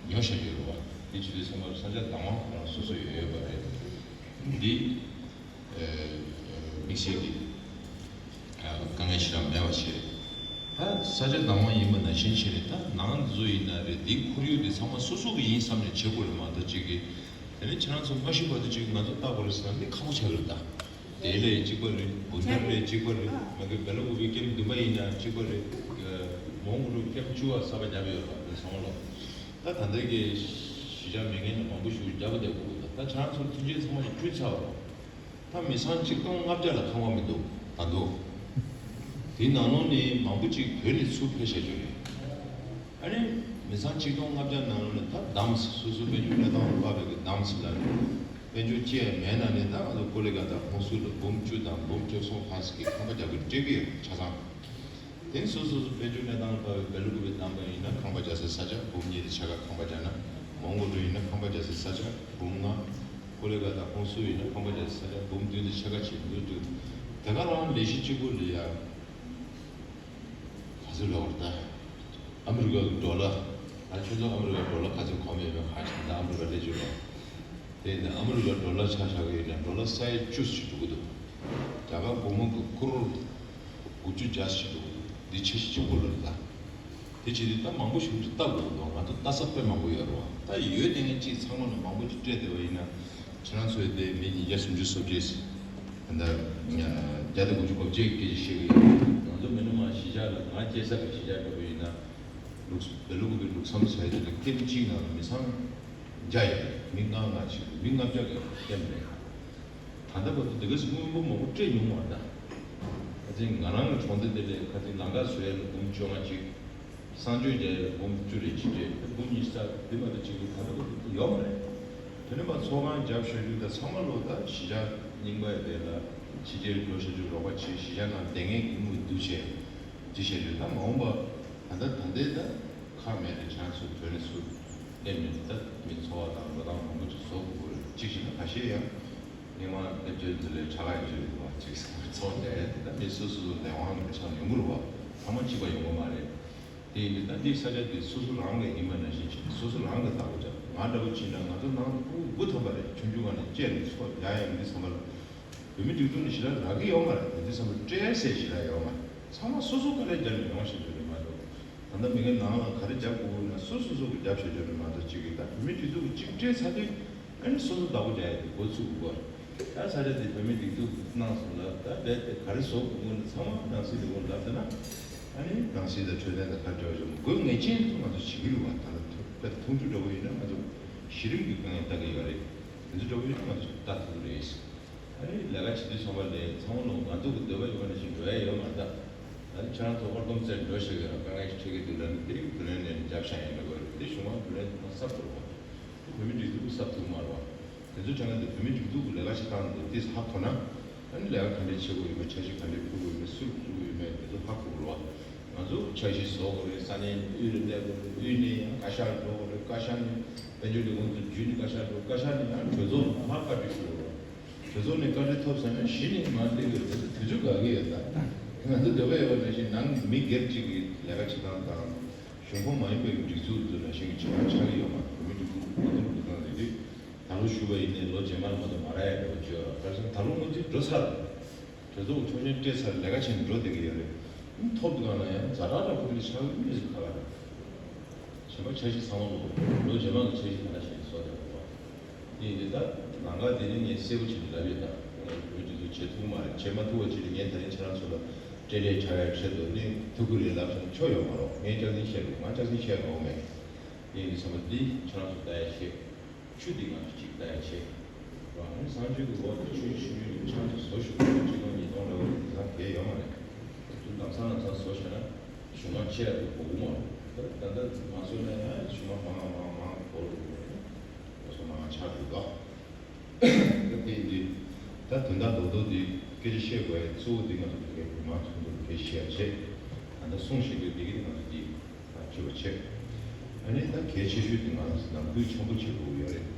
ཉོ་བཞག་རྒྱུ་རེད་བ། འདི་བྱེད་དུས་ཚང་མ་ས་ཆ་བདག་དབང་ཁོ་རང་སོ་སོ་ཡོད་ཡོད་པ་རེད། འདི་དམིགས་བསལ་གྱི་དཀའ་ངལ་ཞེ་དྲག་མེད་པ་བྱས། ད་ས་ཆ་བདག་དབང་ཡིན་པ་ནང་བཞིན་བྱས་ནས། ད་ནང་འཛུལ་ཡིན་ན་རེད། འདི་ཁོར་ཡུག་འདི་ཚང་མ་སོ་སོ་གི་ཡིན་བསམ་ནས་བྱེད་དགོས་རེད་མ་གཏོགས། གཅིག་གིས་དེ་ནས་ཁྱེད་རང་ཚོ་མ་ཤི་བར་དུ་གཅིག་ང་ཚོ་ལྟ་དགོས་རེད་ཟེར་ན་འདི་ཁག་པོ་ཆགས་ཀྱི་རེད། ད་དེ་ལས་གཅིག་པ་རེད། བུན་ནར་ལས་གཅིག་པ་རེད། མ་གི་བེ་ལ་ཀུ་པེ་ཀེམ་བདུན་པ་ཡིན་ན་གཅིག་པ་རེད། མོན་གྷོ་རུ་ཀེམ་བཅུ་པ་གསར་པ་བརྒྱབ་ཡོད་རེད་པ། དེ་སོང་ལོ། ད་ད་ལྟ་གི་གཞིས་ཆགས་མེད་མཁན་ནི་མང་པོ་ཞིག་རྒྱབ་པ་བསྡད་དགོས་ཀྱི་འདུག་ད་ཁྱེད་རང་ཚོར་མཐུན་རྐྱེན་ཚང་མ་ཞིག་བསྐྲུན་ཚར་བ་རེད། ད་མི་ཚང་ཆིག་སྟོང་ལྔ་བརྒྱ་ལ་ཁང་པ་མི་འདུག་ད་དུང་། དེའི་ནང་ལོགས་ནས་མང་པོ་ཅིག་བོད་ནས་ཚུར་ཕེབས་བཞག་རྒྱུ་རེད། ཨ་ནི་མི་ཚང་ཆིག་སྟོང་ལྔ་བརྒྱ་ནང་ལོགས་ནས་ད་བདམས། སོ་སོ་དཔལ་འབྱོར་གནས་སྟངས་ལ་དཔག་པའི་གི་བདམས་ལ་ནི། དཔལ་འབྱོར་ཅི་ཡང་མེད་ན་ནི། ད་ང་ཚོ་ཀོ་ལི་གྷལ་དང་ཧོན་སུར་ལ་འབུམ་བཅུ་དང་འབུམ་བཅུ་གསུམ་ལྷག་ཙམ་གྱི་ཁང་པ་རྒྱག་གི་སྤྲད་ཀྱི་ཡོད་རེད། ཆ་ཚང་། དེ་ནས་སོ་སོ་སོ་དཔལ་འབྱོར་གནས་སྟངས་ལ་དཔག་པའི་བེ་ལ་ཀུ་པེ་བདམས་པ་ཡིན་ན་ཁང་པ་རྒྱག་སའི་ས་ཆ། འབུམ་གཉིས་དེ་ཕྱེད་ཀ་ཁང་པ་རྒྱག་ན། མོན་གྷོ་རུ་ཡིན་ན་ཁང་པ་རྒྱག་སའི་ས་ཆ་འབུམ་ལྔ། ཀོ་ལི་གྷལ་དང་ཧོན་སུར་ཡིན་ན་ཁང་པ་རྒྱག་སའི་ས་ཆ་འབུམ་བདུན་དེ་ཕྱེད་ཀ་བྱེད་འདུག་འདུག་དེ་ག་རང་ལས་གཞི་གཅིག་པུ་ལ་ཡ་ག་ཚོད་ལབ་པ་རེད་ད། ཨ་མི་རི་ཀ་གི་ཌོ་ལར། ད་ཁྱོད་ཚོ་ཨ་མི་རི་ཀ་ཌོ་ལར་ག་ཚོད་གོ་མེད་པའི་ཧ་ཅང་། ད་ཨ་མི་རི་ཀ་སླེབས་ཀྱི་རེད། དེ་ནས་ཨ་མི་རི་ཀ་ཌོ་ལར་ཆ་བཞག་གི་ཡིན་ན་ཌོ་ལར་ས་ཡ་བཅུ་ཞིག་འགྲོ་གི་འདུག་རྒྱ་གར་སྒོར་མོ་གི་ཀོ་རོར་དགུ་བཅུ་བརྒྱ་ཞིག་འགྲོ་གི་འདུག་འདི་འཆར་གཞི་གཅིག་པོ་ལ་རེད་ད། དེ་བྱེད་དུས་ད་མང་པོ་ཞིག་ལྟ་དགོས་འདུག་ང་ཚོ་ལྟ་ས་དཔེ་མང་པོ་ཡོད་རེད་བ། ད་ཡོད་དེ་ངས་གཅིག་ཚང་མ་ལ་མང་པོ་ཅིག་སྤྲད་བསྡད་པ་ཡིན་ན། ཁྱེད་རང་ཚོས་དེ་མི་ཉིས་བརྒྱ་སུམ་ཅུ་སོ་བརྒྱད། ད་ལྟ་བརྒྱ་དང་དགུ་བཅུ་གོ་གཅིག་སྐད་ཆ་བཤད་ཀྱི་ཡོད། ང་ཚོ་མི་ནི་མ་གཞིས་ཆགས་ལ་ང་སྐྱེས་ས་གི་གཞིས་ཆགས་འདྲ་པོ་ཡིན་ན། ལུགས་བེ་ལུག་གི་ལུགས་བསམ་ཟེར་དེ་ལ་ཀེམ་གཅིག་ནང་ལ་མི་ཚང་བརྒྱ་ཡོད་རེད། མི་ལྔ་ལྔ་བྱས་མི་ལྔ་བརྒྱ་གི་ཀེམ་རེད། ད་ལྟ་བར་དུ་དེ་ག་ཚོད་དངུལ་འབོར་མང་པོ་སྤྲད་མྱོང་མ་རེད་ད། ཁ་སང་ང་རང་གི་གྲོང་སྡེ་དེ་ལས་ཁ་སང་ལམ་ཁ་བཟོ་ཡ་ལ་འབུམ་བཅོ་ལྔ་གཅིག་གསང་སྤྱོད་རྒྱག་ཡ་ལ་འབུམ་བཅུ་རེ་གཅིག་སྤྲད། འབུམ་ཉི་ཤུ་རྩ་འདི་མ་གཏོགས་གཅིག་གི་ད་ལྟ་བར་དུ་ཡོད་མ་རེད། དེ་ནས་མ་ཚོགས་ཁང་རྒྱབ་བཞག་རྒྱུ་དང་ཚང་མ་ལོ་ད་གཞིས་ཆགས་རྙིང་པ་ཡི་དེ་ལ་ཕྱི་རྒྱལ་འགྲོ་བཞག་རྒྱུ་རོགས་པ་བྱེད། གཞིས་ཆགས་ནང་བསྡད་མཁན་གྱི་དངུལ་བསྡུ་བྱས། ཅི་བྱས་རེད། ད་མ་འོངས་པ་ད་ལྟ་ད་ལྟའི་ད་ཁག་མེད་རེད། ཁྱེད་རང་ཚོ་བོད་ནས་ཚུར་སླེབས་ནས་ད་མི་འཚོ་བ་དང་འགྲོ་སྟངས་མང་པོ་ཅིག་བཟོ་དགོས་ཀྱི་རེད། གཅིག་བྱས་ན་ཁ་ཤས་ཡང་སྔོན་མ་སླེབས་ཚོད་འདི་ལས་ཁྲ་ཁ་ཡོད་ཚོད་རེད་བ། གཅིག་བཟོ་བསྡད་ཡ་དེ་ད་མི་སོ་སོ་སོ་ལས་དབང་གི་ཆ་ཡོང་གི་རེད་བ། ཚང་མ་གཅིག་པ་ཡོང་གི་མ་རེད། དེ་ཡིན་དུས་ད་འདི་ས་ཆ་འདི་སོ་སོ་རང་གི་ཡིན་པ་ནང་བཞིན་བྱས་ནས་སོ་སོ་རང་གི་བདག་པོ་བྱས། ང་འདྲ་པོ་བྱས་ན་ང་ཚོ་ནང་ཕྲུ་གུ་དགུ་ཐམ་པ་རེད། ཆུང་ཆུང་སྒང་ནས་བཅད་ནས་འཚོ་ཡ་ཡ་མི་འདི་ཚང་མ་ལ། བོད་མི་སྒྲིག་འཛུགས་ནས་ཞེ་དྲག་རག་གི་ཡོད་མ་རེད། དེ་ཚོ་བསམ་བློ་སྤྲད་ཡ་ཟེར་ཞེ་དྲག་ཡོད་མ་རེད། ཚང་མ་སོ་སོ་དཀའ་ལས་རྒྱབ་ནས་ཡོང་བཞིན་པ་རེད་མ་གཏོགས། ད་ལྟ་མི་ངན་ནང་ལ་ག་རེ་རྒྱབ་དགོས་ན་སོ་སོ་སོ་གིས་རྒྱབ་བཞག་རྒྱུ་རེད་མ་གཏོགས། གཅིག་གིས་ད་བོད་མི་སྒྲིག་འཛུགས་ཀྱིས་གཅིག་སྤྲད་ཚར་དུས་ཨ་ནི་སོ་སོ་བདག་པོ་རྒྱག་ཡ་དེ་འགོ་ཚུགས་དགོས་པ་རེད། ད་ས་ཆ་དེ་བོད་མི་སྒྲིག་འཛུགས་གནང་སོང་ལ། ད་རྦད་དེ་ག་རེ་བཟོ་དགོས་ན་ཚང་མ་ནང་སྲིད་ལས་ཁུངས་ལ་བསྡད་ན། ཨ་ནི་ནང་སྲིད་དང་འཕྲོད་བསྟེན་དང་ག་རེ་འབྲེལ་བ་ཡོད་མ། དགོས་ངེས་ཅན་དུ་ང་ཚོ་བྱེད་ཀྱི་རེད་བ། ད་ལྟ་ཐུག་དཔེ་མཐོང་ཆུང་འདྲ་བོ་ཡིན་ན་ང་ཚོ་གཞི་རིམ་གྱི་དཀའ་ངལ་ལྟ་གི་ཡོད་རེད། དེ་ཚོ་འདྲ་བོ་ཡིན་ན་ང་ཚོ་ལྟ་ཐུབ་ཀྱི་རེད། ཨ་ནི་ལས་ཀ་བྱེད་དུས་ཚང་མ་ལས་ཚང་མ་ལོ་ང་ཚོ་གི་འདོད་པ་ཡོད་པ་ནང་བཞིན་འགྲོ་ཡ་ཡོད་མ་རེད་ད། ཨ་ནི་ཁྱེད་རང་ཚོ་ཧོར་སྡོམ་རྩེར་འགྲོ་ཤེས་ཀྱི་ར་དཀའ་ངལ་ཞིག་འཕྲད་ཀྱི་འདུག་ལབ་ནས་དེ་རིགས་བུ་ལོན་ནས་རྒྱབ་ཤ་ཡིན་འགྲོ་གི་རེད། དེ་གཞུང་དབང་བུ་ལོན་དེ་ཚང་གསབ་ཐུབ་རོགས། བོད་མི་སྒྲིག་འཛུགས་གསབ་ཐུབ་མ་རེད་བ། དེ་ཚོ་དྲན་ན་དེ་བོད་མི་སྒྲིག་འཛུགས་ཀྱི་ལས་ཀ་བྱེད་སྟངས་དེ་ཏིས་ཧ་གོ་ན། ཨ་ནི་ལས་ཀ་ག་འདྲས་བྱེད་དགོས་ཡོད་མེད། འཆར་གཞི་ག་འདྲས་ཕུལ་དགོས་ཡོད་མེད། སུར་བཙུགས་དགོས་ཡོད་མེད། དེ་ཚོ་ཧ་གོ་དགོས་རེད་བ། ང་ཚོ་འཆར་གཞི་བཟོ་དགོས་རེད། ས་གནས་དབུས་ལ་སླེབས་དགོས་རེད། དབུས་ནས་ཡང་བཀའ་ཤག་འགྲོ་དགོས་རེད། བཀའ་ཤག་ནས་དཔལ་འབྱོར་ལས་ཁུངས་ཚོ་བརྒྱུད་ནས་བཀའ་ཤག་འགྲོ། བཀའ་ཤག་ནས་ཡང་གྲོས་ཚོགས་ལ་མར་བཀའ་འཁྲི་ཞུ་དགོས་རེད། གྲོས་ཚོགས་ནས་བཀའ་འཁྲི་ཐོབ་ཚར་ན་གཞི་ནས་མར་སླེབས་ཡོད་རེད། དུས་ཚོད་འགོར་གྱི་ཡོད་ད། ང་ཚོ་འདོད་པ་ཡོད་པ་ནང་བཞིན་ནང་མི་སྒེར་གཅིག་གི་ལས་ཀ་བྱེད་སྟངས་དང་། གཞུང་ཁོངས་མ་ཡིན་པའི་སྒྲིག་འཛུགས་ཚོ་ནང་བཞིན་གྱི་བྱེད་སྟངས་ཆགས་ཀྱི་ཡོད་མ་རེད། བོད་མིའི་སྒྲིག་འཛུགས་ལས་དོན་སྒྲུབ་སྟངས་རེད་དེ། ད་ལོ་ཞུས་པ་ཡིན་ནའི་ལོ་རྗེས་མར་མ་གཏོགས་མ་རག་ཡ་འདྲ་བོ་བརྗོད་ར། ཁ་སང་ད་ལོ་སྔོན་རྩིས་འགྲོ་ཚར་རེད། གྲོས་ཚོགས་ཀྱི་ཆོག་མཆན་སྤྲད་ཚར། ལས་ཀ་བྱས་ནས་འགྲོ་བསྡད་ཀྱི་ཡོད་རེད། ཐོབ་འདུག་ག་ན་ཡང་ཛ་དྲག་དྲག་ཁོ་རང་ཆགས་ཀྱི་མི་ཟིག་ཁ་ཁ་རེད། གཞན་པ་འཆར་གཞི་ཚང་མ་ལོ་ལོ་རྗེས་མ་གི་འཆར་གཞི་ད་ལྟ་བྱས་ནས་བཟོ་བསྡད་པ་རེད། དེ་ཡིན་དུས་ད་ལམ་ཁ་དེ་ནི་ངས་གསལ་པོ་བྱས་ནས་ལབ་ཡོད་ད། ངས་བོད་སྒྲིག་འཛུགས་བྱེད་ཐུབ་མ་རེད། བྱེད་མ་ཐུབ་པ་ཅིག་ལ་ངས་ད་རིང་ཁྱེད་རང་ཚོ་ལ་སྤྲེལ་ལད་བྱ་བའི་ཆེད་དུ་ནི་ཐུགས་ཁུར་རེ་ལབ་བྱུང་ཆོག་ཡོད་མ་རེད། ངས་སྐྱག་རྫུན་བཤད་འདུག་ང་སྐྱག་རྫུན་བཤད་དགོས་མེད། དེ་ཡིན་དུས་ཚང་མ་འདི་ཁྱེད་རང་ཚོ་ལྟ་ཡ་བྱེད། ཆུ་འདི་ང་ཚོ་གཅིག་ལྟ་ཡ་བྱེད། རང་ནི་སངས་རྒྱས་ཀྱི་འོག་ཏུ་ཆོས་ཆོས་ཆོས་ཆང་དུ་བཟོ་ཞུ་བ་གཅིག་སྟོང་ཉིས་སྟོང་ལ་འོག་ཏུ་དེང་སང་གལ་ཡོད་མ་རེད། དུ་ལམ་སང་ལམ་སང་བཟོ་བྱས་ན་གཞུང་མ་ཆེ་ར་དུ་གོ་གི་མ་རེད། ད་ད་ལྟ་མ་བཟོ་ན་ཡང་གཞུང་མ་མང་མང་མང་གོ་རུ་འགྲོ་རེད། འོ་སོ་མང་ཆགས་འགྲོ་དོ། ད་དེ་འདི་ད་དོན་དག་རྡོག་རྡོག་འདི་སྐད་ཆ་བཤད་དགོས་ཡ་གཙོ་བོ་འདི་ང་ཚོ་བོད་སྐད་བོད་དམངས་ཚོགས་འདུ་སྐད་ཆ་བཤད་ཡ་བྱེད། ད་ལྟ་གསུང་བཤད་དུས་འདི་གི་ང་ཚོ་འདི། ད་ཅི་བ་བྱེད། ཨ་ནི་ད་གལ་ཆེ་ཤོས་དེ་ང་རང་ཚོ་ནང་ཁུལ་ཆེན་པོ་བྱེད་དགོས་ཀྱི་ཡོད་རེད།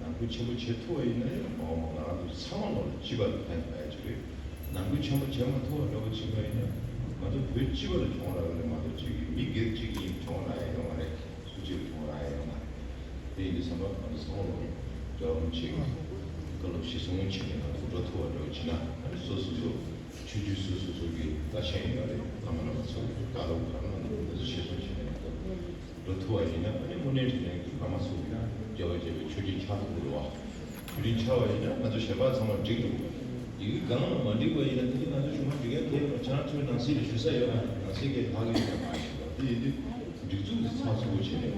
ནང་ཁུལ་ཆེན་པོ་བྱེད་ཐུབ་པ་ཡིན་ན་ཡང་མ་འོངས་པ་ང་རང་ཚོ་ཚང་མ་ལོག་ལ་སྤྱི་པ་ལ་ཕན་ཐོགས་ཡ་ཅིག་རེད། ནང་ཁུལ་ཆེན་པོ་བྱེད་མ་ཐུབ་པ་འདྲ་བོ་བྱེད་པ་ཡིན་ན་ང་ཚོ་བོད་སྤྱི་པ་ལ་གྱོང་རག་གི་རེད་མ་གཏོགས་ཅིག་གི་མི་སྒེར་གཅིག་གི་གྱོང་རག་ཡ་ཡོད་མ་རེད། སུ་གཅིག་ལ་གྱོང་རག་ཡ་ཡོད་མ་རེད། དེ་ཡིན་དུས་ཚང་མ་ང་ཚོ་ཚང་མ་ལོག་འབྲེལ་བ་བྱེད་དགོས། བཀའ་སློབ་གཞི་བཟུང་བྱེད་མཁན་ང་ཚོ་འགྲོ་ཐུབ་པ་འདྲ་བོ་བྱེད་ན་ཨ་ནི་སོ་སོ་སོ། ཆོས་བརྒྱུད་སོ་སོ་སོ་གི་བླ་ཆེན་ཡོད་རེད། བླ་མ་རྣམ་པ་ཚོ་བཀའ་སློབ་གང་གནང་འདུག་འདི་ཚོ་ཤེས་སོང་ཞེས་ནས་འདུག་འགྲོ་ཐུབ་པ་ཡིན་ན་ཨ་ནི་དངོས་གནས་དྲང་གནས་ཀྱི་བླ་མ་ཚོ་ཡིན་ན་རྒྱལ་བ་དགྱེས་པའི་མཆོད་སྤྲིན་ཆགས་ཐུབ་ཀྱི་རེད་བ། མཆོད་སྤྲིན་ཆགས་པ་ཡིན་ན་ང་ཚོ་ཞལ་པར་ཚང་མ་འགྲིག་འགྲོ་གི་རེད། ཡི་གེ་གང་ལ་མ་འགྲིག་པ་ཡིན་ན་དེ་ནི་ང་ཚོ་གཞུང་མ་འགྲིག་ཡ་གལ་ཡོད་མ་རེད། ཁྱེད་རང་ཚོའི་ནང་སྲིད་ལ་ཞུ་ས་ཡོད་མ་རེད། ནང་སྲིད་ཀྱི་ལྷག་ཡོད་ཀྱང་མ་ཤེས་པ་དེ་ཡིན་དུས་སྒྲིག་འཛུགས་འདི་ཚགས་ཚུད་པོ་བྱས་ནས་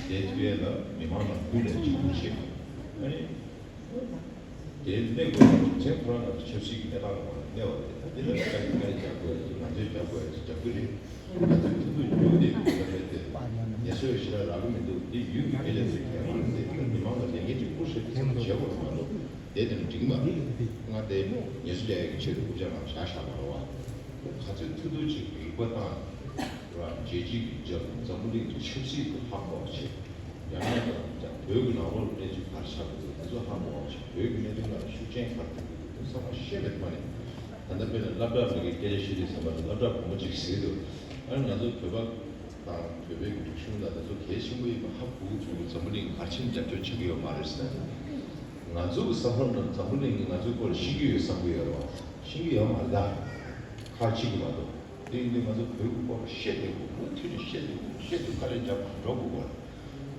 དེ་ཐུབ་ཡས་ལ་མི་མང་ནང་ཁུལ་ལ་ཆེན་པོ་བྱེད་དགོས། ཨ་ནི། དེ་གནས་དགོས་པའི་རྒྱུ་མཚན་ཁོ་རང་ང་ཚོ་ཆབ་སྲིད་ཀྱི་གནས་སྟངས་ཀྱི་ཐོག་ནས་གནས་པ་རེད། ད་འདི་ལ་ལས་ཀ་ཡིན་ན་རྒྱབ་དགོས་ཡ་ཅིག་ང་ཚོས་རྒྱབ་དགོས་ཡ་ཅིག་རྒྱབ་ཀྱི་རེད། ང་ཚོས་ཐུབ་ཐུབ་ཡོད་དེ་ག་རེད་དེ་ངལ་གསོ་ཡོད་ཞེ་དྲག་རག་གི་མི་འདུག་འདི་ཡུལ་གྱི་དེ་ལས་ཚོད་ཁྱད་མ་རེད་དེ། མི་མང་ལ་ལས་འགན་ཅིག་བསྐུར་ཤེས་དེ་བྱེད་དགོས་མ་གཏོགས་དེ་དེ་ནི་འགྲིག་མ་རེད། ང་དེ་ངལ་གསོ་རྒྱག་ཡ་གི་ཆེད་དུ་དབུ་ཅག་ནང་བཞག་བཞག་མ་རེད་བ། ག་ཚོད་ཐུབ་ཐུབ་ཅིག་རིག་པ་བཏང་། རང་རྒྱལ་སྤྱིའི་རྒྱབ་ཏུ་འཛམ་བུ་གླིང་གི་ཆབ་སྲིད་ཀྱི་ཧ་གོ་བ་བྱེད། རྒྱ་ནག་དང་ཀྱང་བོད་ཀྱི་ནང་ལོགས་ལ་གནས་ཚུལ་ག་རེ་ཆགས་ཀྱི་འདུག་དེ་ཚོ་ཧ་གོ་བ་བྱེད། བོད་ཀྱི་གནད་དོན་ལ་ཤུགས་རྐྱེན་ག་རེ་ཐེབས་ཀྱི་འདུག་དེ་ཚང་མ་ཤེས་པའི་ཐོག་ནས། ད་ལྟ་དཔེར་ན་སློབ་གྲྭ་མི་གི་སྐད་ཆ་བཤད་དུས་ཙམ་པ་ལ་སློབ་གྲྭ་བུ་མོ་གཅིག་ཟེར་གྱི་འདུག་ཨ་ནི་ང་ཚོ་བོད་པ་དང་བོད་པའི་རིག་གཞུང་དང་དེ་ཚོ་གལ་ཆེན་པོ་ཡིན་པ་ཧ་གོ་གི་འདུག་འཛམ་བུ་གླིང་ག་རེ་བྱས་ནས་རྒྱབ་སྐྱོར་བྱེད་ཀྱི་ཡོད་མ་རེད་ཟེར། ང་ཚོ་གི་བསམ་བློ་ནང་འཛམ་བུ་གླིང་གིས་ང་ཚོའི་སྐོར་ཤེས་ཀྱི་ཡོད་བསམ་གྱི་ཡོད་རེད་བ། ཤེས་ཀྱི་ཡོད་མ་རེད་ད། ཁག་གཅིག་གི་མ་གཏོགས། དེ་ཡིན་དུས་ང་ཚོ་བོད་ཀྱི་སྐོར་ལ་བཤད་བསྡད་དགོས། མུ་མཐུད་ནས་བཤད་བསྡད་དགོས། བཤད་དུས་དཀའ་ལས་རྒྱབ་འགྲོ་དགོས་པ་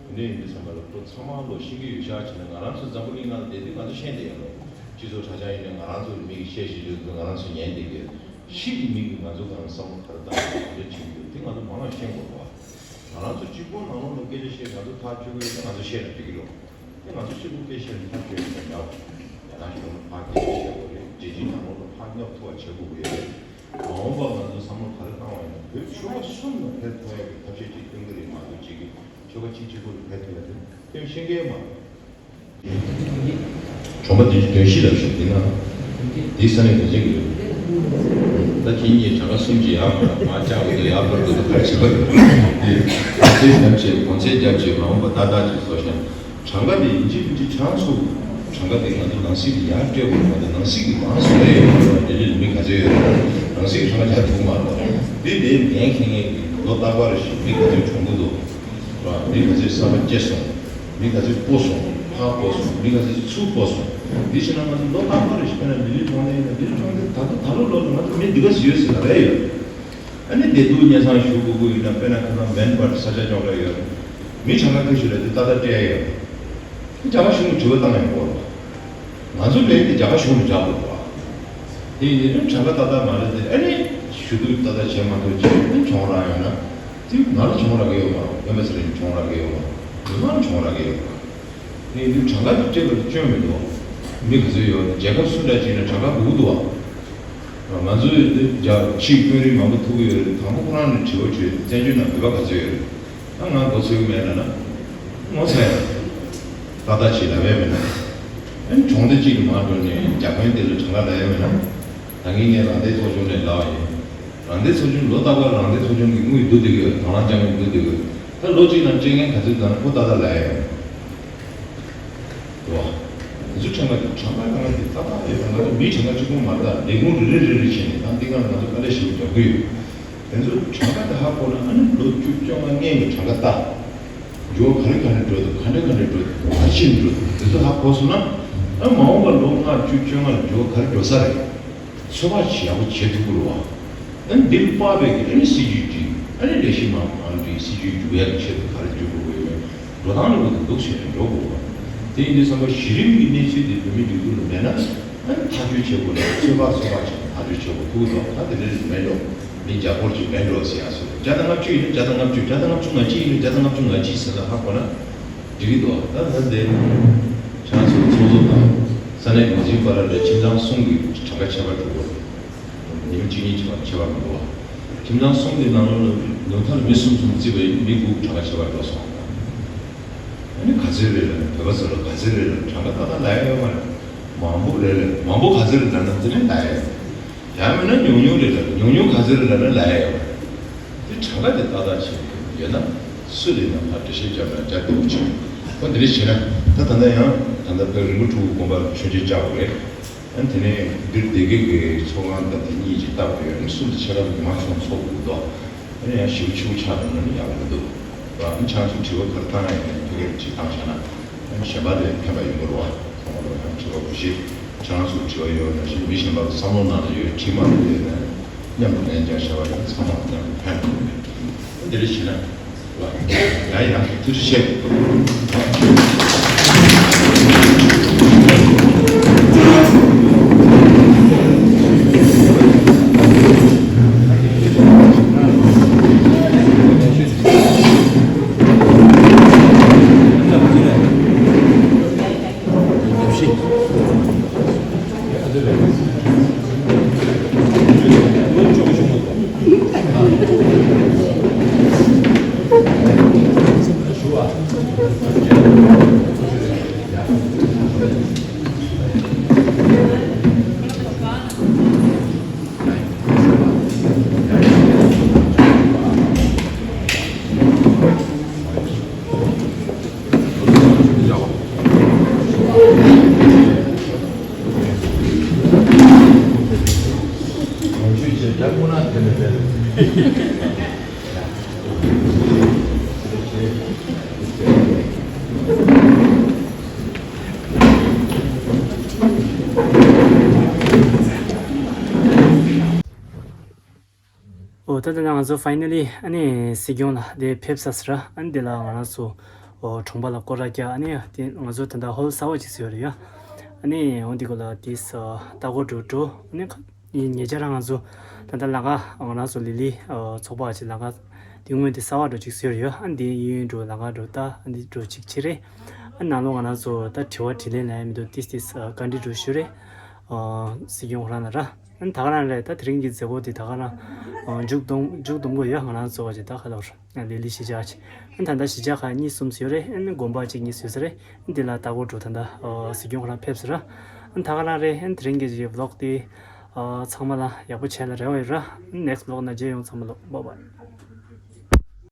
རེད། དེ་འདྲ་ཡིན་དུས་ཚང་མ་ལ་ཁོ་ཚང་མ་ལོ་ཤེས་ཀྱི་ཡོད་ཤག་བྱས་ན་ང་རང་ཚོ་འཛམ་བུ་གླིང་ནང་ལ་བསྡད་དུས་ང་ཚོ་ཤེས་བསྡད་ཡོད་རེད། སྤྱི་ཚོགས་དྲ་རྒྱ་ཡིན་ནའི་ང་རང་ཚོ་མི་གིས་བཤད་བཤད་དུས་ང་རང་ཚོ་ཉན་བསྡད་ཀྱི་ཡོད། ཕྱི་གི་མི་གིས་ང་ཚོ་གང་བསམ་བློ་ག་རེ་བཏང་གི་འདུག་ག་རེ་བྱེད་ཀྱི་འདུག་དེ་ང་ཚོ་མང་ང་ཤེས་དགོས་རེད་བ། ང་རང་ཚོ་གཅིག་པོ་ནང་ལོགས་ལ་སྐད་ཆ་བཤད་ང་ཚོ་ཐག་ཆོད་ཀྱི་ཡོད་ན་ང་ཚོ་བཤད་ན་འགྲིག་གི་རེད། དེ་ང་ཚོ་གཅིག་པུ་སྐད་ཆ་ནི་ཐག་ཆོད་ཡོད་པ་འདྲ་བོ། རྒྱ་ནག་གཞུང་ལ་ཕར་སྐད་ཆ་བཤད་དགོས་རེད། རྒྱལ་སྤྱིའི་ནང་ལོགས་ལ་ཕར་སྙོབ་ཐུབ་པ་བྱེད་དགོས་ཀྱི་ཡོད་རེད། མ་འོངས་པར་ང་ཚོ་བསམ་བློ་ག་རེ་བཏང་བ་ཡིན་ན་བོད་ཆོལ་ཁ་གསུམ་ལ་ཕན་ཐོགས་ཡག་གི་ཐབས་ཤེས་ཅིག་སྟོན་གྱི་རེད་མ་གཏོགས་གཅིག་གི་ཆོལ་ཁ་གཅིག་གཅིག་པུ་ལ་ཕན་ཐོགས་ཡག་དེ་སྟོན་ཤེས་མཁན་མ་རེད། གྲོང་པ་དེ་ཚོ་དོན་ཤེས་ལབ་ཤོག་དེ་ན། དེའི་ས་གནས་དོན་ཆེན་གྱི་རེད། ད་ཁྱེད་གཉིས་གྲངས་ཀ་གསུམ་གྱིས་ཡར་འཕར་མར་བཅག་དགོས་འདུག་ཡར་འཕར་དགོས་འདུག་ག་རེ་བྱེད་པ་རེད། དེ་ཚེ་རྒྱབ་བྱས་གོང་ཚད་རྒྱབ་བྱས་མ་འོངས་པ་ཏག་ཏག་ཅིག་བཟོ་ཤེས། གྲངས་ཀ་དེ་ཡིན་གཅིག་མིན་གཅིག་ཆགས་ཚུགས། གྲངས་ཀ་དེ་ང་ཚོ་ནང་སྲིད་ཀྱི་ཡར་སྤྲད་དགོས་མ་གཏོགས་ནང་སྲིད་ཀྱི་མར་བཟོ་ཡས་ཡོད་མ་རེད། ལྡི་ལི་ལ་མི་ག་ཚོད་ཡོད་རེད། ནང་སྲིད་ཀྱི་གྲངས་ཀ་ཆགས་ཐུབ་མ་རེད། དེ་དེ་འགན་འཁྱེར་མཁན་གྱི་ལོ་རྟག་པར་བཞིན་མི་ག་ཚོད་གྲོངས་ཀྱི་འདུག་ར། མི་ག་ཚོད་ས་ཕག་སྐྱེས་སོང་། མི་ག་ཚོད་སྤོ་སོང་། ཕག་སྤོ་སོང་། མི་ག་ཚོད་ཚུར་སྤོ་སོང་། འདི་བྱས་ན་ང་ཚོ་ལོ་རྟག་པར་བཞིན་དཔེར་ན་ལྡི་ལི་གྲོང་སྡེ་ཡིན་ན་ལྡི་ལི་གྲོང་སྡེ་ད་ལྟ་ད་ལོ་ལོ་ལ་ང་ཚོ་མི་འདི་ག་ཚོད་ཡོད་ཟེར་ད་རེ་ཡོད། ཨ་ནི་བདེ་སྡུག་སྙན་སེང་ཞུ་དགོས་ཀྱི་ཡོད་ན་དཔེར་ན་ཁ་སང་མེན་པར་ས་ཆ་ཅོག་འདྲ་ཡོད་རེད། མི་གྲངས་ཀ་ཁ་ཤས་ལ་དེ་ཏག་ཏག་སྤྲད་ཡོད་རེད། རྒྱ་གར་གཞུང་གི་དྲི་བ་བཏང་ཡོང་གི་རེད། ང་ཚོ་ལས་དེ་རྒྱ་གར་གཞུང་ལ་རྒྱག་དགོས་རེད། དེ་ཡིན་དུས་གྲངས་ཀ་ཏག་ཏག་མ་རེད་དེ། ཨ་ནི་ཞུ་གཏུག་ཏག་ཏག་བྱེད་མ་ཐུབ་ཅིག་ཨ་ནི་གྱོང་རག་ཡོང་ན། དེ་ང་ལ་གྱོང་རག་གི་ཡོད་མ་རེད། ཨེམ་བྷ་སི་ལ་གྱོང་རག་གི་ཡོད་མ་རེད། མི་མང་ལ་གྱོང་རག་གི་ཡོད་མ་རེད། དེ་ཡིན་དུས་གྲངས་ཀ་དེ་སྤྲད་པ་དེ་སྐྱོན་མི་འདུག་མི་ག་ཚོད་ཡོད་རེད། རྒྱལ་ཁབ་སུ་འདྲ་ཅིག་ན་གྲངས་ཀ་དགོས་ཀྱི་འདུག་བ། ང་ཚོས་འདི་རྒྱ་ཕྱིའི་དཔོན་རིགས་མང་པོ་ཐུག་གི་ཡོད་རེད། དང་པོ་ཁོ་རང་ནས་དྲི་བ་དྲིས། བཙན་བྱོལ་ནང་བོད་པ་ག་ཚོད་ཡོད་རེད། ད་ང་མགོ་ཚོས་ཀྱི་མེད་ལབ་ན། ངོ་ཚ་ཡ། ཏག་ཏག་ཅིག་ལབ་ཡ་མེད་ན། ཨ་ནི་གྲོང་སྡེ་གཅིག་ལ་མར་འགྲོ་ནས་རྒྱ་དཔོན་དེ་ལ་གྲངས་ཀ་ལབ་ཡ་མེད་ན། ད་ངས་ངའི་རང་སྡེའི་ཚོགས་ཆུང་ནས་ལབ་པ་ཡིན། རང་སྡེ་ཚོགས་ཆུང་ལོ་རྟག་པར་རང་སྡེ་ཚོགས་ཆུང་གི་དངུལ་བསྡུ་བསྡད་ཀྱི་ཡོད། དང་བླངས་བསྐྱར་དངུལ་བསྡུ་བསྡད་ཀྱི་ཡོད། ད་ལོ་གཅིག་ནང་སྤྲད་མཁན་ག་ཚོད་བཏང་ན་ཁོ་ཏག་ཏག་ལབ་ཡ་ཡོད། རེད་བ། དེ་ཚོ་ཁྲིམས་ཁང་གི་གྲངས་ཀ་གང་ག་དེ་ཏག་ཏག་རེད། ང་ཚོ་མི་གྲངས་ཀ་གཅིག་པོ་མ་རེད། ད་ལས་ཁུངས་རེ་རེ་རེ་རེ་བྱས་ནས་ད་འདི་ག་ང་ཚོ་དཀའ་ལས་ཞེ་པོ་རྒྱག་གི་ཡོད། དེ་ཚོ་གྲངས་ཀ་དེ་ཧ་གོ་ན་ཨ་ནི་ལོ་བཅུ་བཅོ་ལྔ་སྔོན་གྱི་གྲངས་ཀ་ལྟ། འགྱུར་བ་ག་རེ་ག་རེ་འགྲོ་འདུག་ག་འདྲ་ག་འདྲ་འགྲོ་འདུག་ག་རེ་བྱས་ནས་འགྲོ་འདུག་དེ་ཚོ་ཧ་གོ་སོང་ན། ཨ་མ་འོངས་པ་ལོ་ལྔ་བཅུ་བཅོ་ལྔ་ལ་འགྱུར་བ་ག་རེ་འགྲོ་ས་རེད། ཚོད་དཔག་ཅིག་ཡག་པོ་བྱེད་ཐུབ་ཀྱི་རེད་བ། ཨ་ནི་འདི་ལ་དཔག་པའི་གི་ཨ་ནི་སྲིད་ཇུས་སྒྲིག་ཨ་ནི་ལས་གཞི་མང་མང་སྒྲིག་སྲིད་ཇུས་འཇུག་ཡག་གི་ཆེད་དུ་ག་རེ་འཇུག་དགོས་ཀྱི་ཡོད་མེད་འགྲོ་སྟངས་ལ་འགྲོ་གི་འདུག་ཟེར་ནས་འགྲོ་དགོས་པ། དེ་ཡིན་དུས་ཙམ་པ་གཞི་རིམ་གྱི་གནས་ཚུལ་དེ་བོད་མིའི་སྒྲིག་འཛུགས་ལ་མེད་ན། ཨ་ནི་ཐག་གཅོད་བྱེད་དགོས་ན་ཚོད་དཔག་ཚོད་དཔག་བྱས་ནས་ཐག་གཅོད་བྱེད་དགོས་ཐུག་འདུག་ད་དེ་འདྲ་མེད་འགྲོ། མི་བརྒྱ་སྐོར་ཅིག་མེད་འགྲོ་ཟེར་ཡག་སོ། བརྒྱ་དང་ལྔ་བཅུ་ཡིན་ན་བརྒྱ་དང་ལྔ་བཅུ། བརྒྱ་དང་ལྔ་བཅུ་ང་གཅིག་ཡིན་ན་བརྒྱ་དང་ལྔ་བཅུ་ང་གཅིག་ཟེར་ན་ཧ་གོ་ན་འགྲིག་གི་འདུག་ད་ད་འདི་ཁྱེད་རང་ཚོའི་ཚོགས་གཙོ་དང་ས་གནས་འགོ་འཛིན་བར་ལ་ཁྱིམ་ཚང་གསུམ་གྱི་གྲངས་ཀ་ཁྱད་པར་འགྲོ་གི་རེད། ཉི་མ་གཅིག་གཉིས་ཁྱད་པར་ཁྱད་པར་མི་འདུག་བ། ཁྱིམ་ཚང་གསུམ་གྱི་ནང་ལོགས་ལ་ཉུང་མཐར་མི་གསུམ་གསུམ་བརྩིས་པ་ཡིན་ན་མི་དགུ་གྲངས་ཀ་ཁྱད་པར་འགྲོ་སོང་། ཨ་ནི་ག་ཚོད་རེད་ལབ་ན་བོད་པ་ཚོ་ལ་ག་ཚོད་རེད་ལབ་ན་གྲངས་ཀ་ཏག་ཏག་ལབ་ཡ་ཡོད་མ་རེད། མང་པོ་རེད་ལབ་མང་པོ་ག་ཚོད་རེད་ལབ་ན་དེ་ནས་ལབ་ཡ་ཡོད། ཡང་མིན་ན་ཉུང་ཉུང་རེད་ལབ་ན་ཉུང་ཉུང་ག་ཚོད་རེད་ལབ་ན་ལབ་ཡ་ཡོད་མ་རེད། དེ་གྲངས་ཀ་དེ་ཏག་ཏག་བྱས་ཡོད་ན་སུ་ལ་ཡིན་ན་ཕར་འགྲེལ་བཤད་རྒྱབ་ན་རྒྱ་བདེ་པོ་བྱུང་། ཁོ་འདི་འདྲ་བྱས་ན་ད་ད་ལྟ་ཡང་ད་ལྟ་བོད་རིན་པོ་ཕྲུག་དགོན་པར་མཆོད་མཇལ་བཅར་དགོས་རེད། ཨ་ནི་དེ་ནས་འདིར་སྡེ་དགེ་གི་ཚོགས་ཁང་དང་དེ་གཉིས་ཀྱིས་བཏབ་པ་ཡོད་ནི་སུ་དེ་ཆ་ལ་མི་མང་ཆུང་ཚོགས་དགོས་འདུག་ཨ་ནི་ཡང་ཞིབ་ཆུ་ཆགས་འདུག་ན་ནི་ཡག་མི་འདུག་ཨ་ནི་ཆང་ཚུ་དྲི་བ་ག་རེ་བཏང་ཡང་ཕ་གིར་ཅིག་བཏང་བཞག་ན་ཨ་ནི་གཞན་པ་ལས་ཕན་པ་ཡོང་གི་རེད་བ། ཚང་མ་ལ་ཡང་དྲི་བ་དགོས་ཤེས། ཆང་ཚུ་དྲི་བ་ཡོད་ན་ཞིག་མི་གཞན་པ་ལ་བསམ་བློ་ནང་ལ་ཡོད་དྲི་མ་ཡོད་ན་མཉམ་དུ་ལན་རྒྱག་བྱ་བ་ཡང་ཚང་མ་ལ་མཉམ་དུ་ཕན་ཐོགས་མེད། འདི་འདྲ་བྱས་ན། ཡ་ཡ་ཐུགས་རྗེ་ཆེ། ཨོ་ད་ལྟ་ང་ཚོ་ཕའི་ནལ་ལི་ཨ་ནི་སྲིད་སྐྱོང་ལགས་དེ་ཕེབས་ཚར་ཟེར། ཨ་ནི་དེ་ལ་ང་རང་ཚོ་ཨོ་གྲོང་པ་ལ་སྐོར་ར་རྒྱག་ཨ་ནི་དེ་ང་ཚོ་ད་ལྟ་ཧོལ་གསར་པ་ཅིག་བཟོས་ཡོད་རེད་ཡ། ཨ་ནི་འོ་འདི་གོ་ལ་དེ་ས་ལྟ་སྐོར་འགྲོ་འགྲོ་ཨ་ནི་ཁ་ཡིན་ཉེ་ཆར་ང་ཚོ་ད་ལྟ་ལམ་ཁ་ང་རང་ཚོ་ལི་ལི་ཨོ་ཚོགས་པ་ཅིག་ལམ་ཁ་དེ་སྔོན་དེ་གསར་པ་འགྲོ་ཅིག་བཟོས་ཡོད་རེད་ཡ། ཨ་ནི་དེ་གཡས་གཡོན་འགྲོ་ལམ་ཁ་འགྲོ་ད་ཨ་ནི་འགྲོ་ཅིག་བྱེད་རེད། ཨ་ནང་ལོགས་ང་རང་ཚོ་ད་དྲི་བ་དྲིས་ལན་ལ་ཡ་མི་འདུག་ཏིས་ཏིས་བཀའ་འདྲི་འགྲོ་ཞུ་རེད། ཨོ་སྲིད་སྐྱོང་ཁོ་རང་ལ་ར། ཨ་ནི་ད་ག་རང་རེད། ད་དེ་རིང་གི་མཛད་སྒོ་དེ་ད་ག་རང་ཨོ་མཇུག་བསྡོམས་མཇུག་བསྡོམས་དགོས་ཡོད། ང་རང་ཚོ་བ་ཅིག་ད་ག་ལོར་ལི་ལི་གཞིས་ཆགས་ཅིག་ཨ་ནི་ད་ལྟ་གཞིས་ཆགས་ཁག་གཉིས་གསུམ་ཡོད་རེད། ཨ་ནི་དགོན་པ་གཅིག་གཉིས་ཡོད་ས་རེད། ཨ་ནི་དེ་ལ་ལྟ་སྐོར་འགྲོ་ད་ལྟ་ཨོ་སྲིད་སྐྱོང་ཁོ་རང་ཕེབས་ས་ར། ཨ་ནི་ད་ག་རང་རེད། ཨ་ནི་དེ་རིང་གི་ཇི་བི་ལོག་དེ་ཨོ་ཚང་མ་ལ་ཡག་པོ་བྱས་ལ་རེ་བ་ཡོད་ར། ཨ་ནི་ནེག་སི་ཊི་བི་ལོག་ན་མཇལ་ཡོང་། ཚང་མ་ལོ་བྷའི་བྷའི།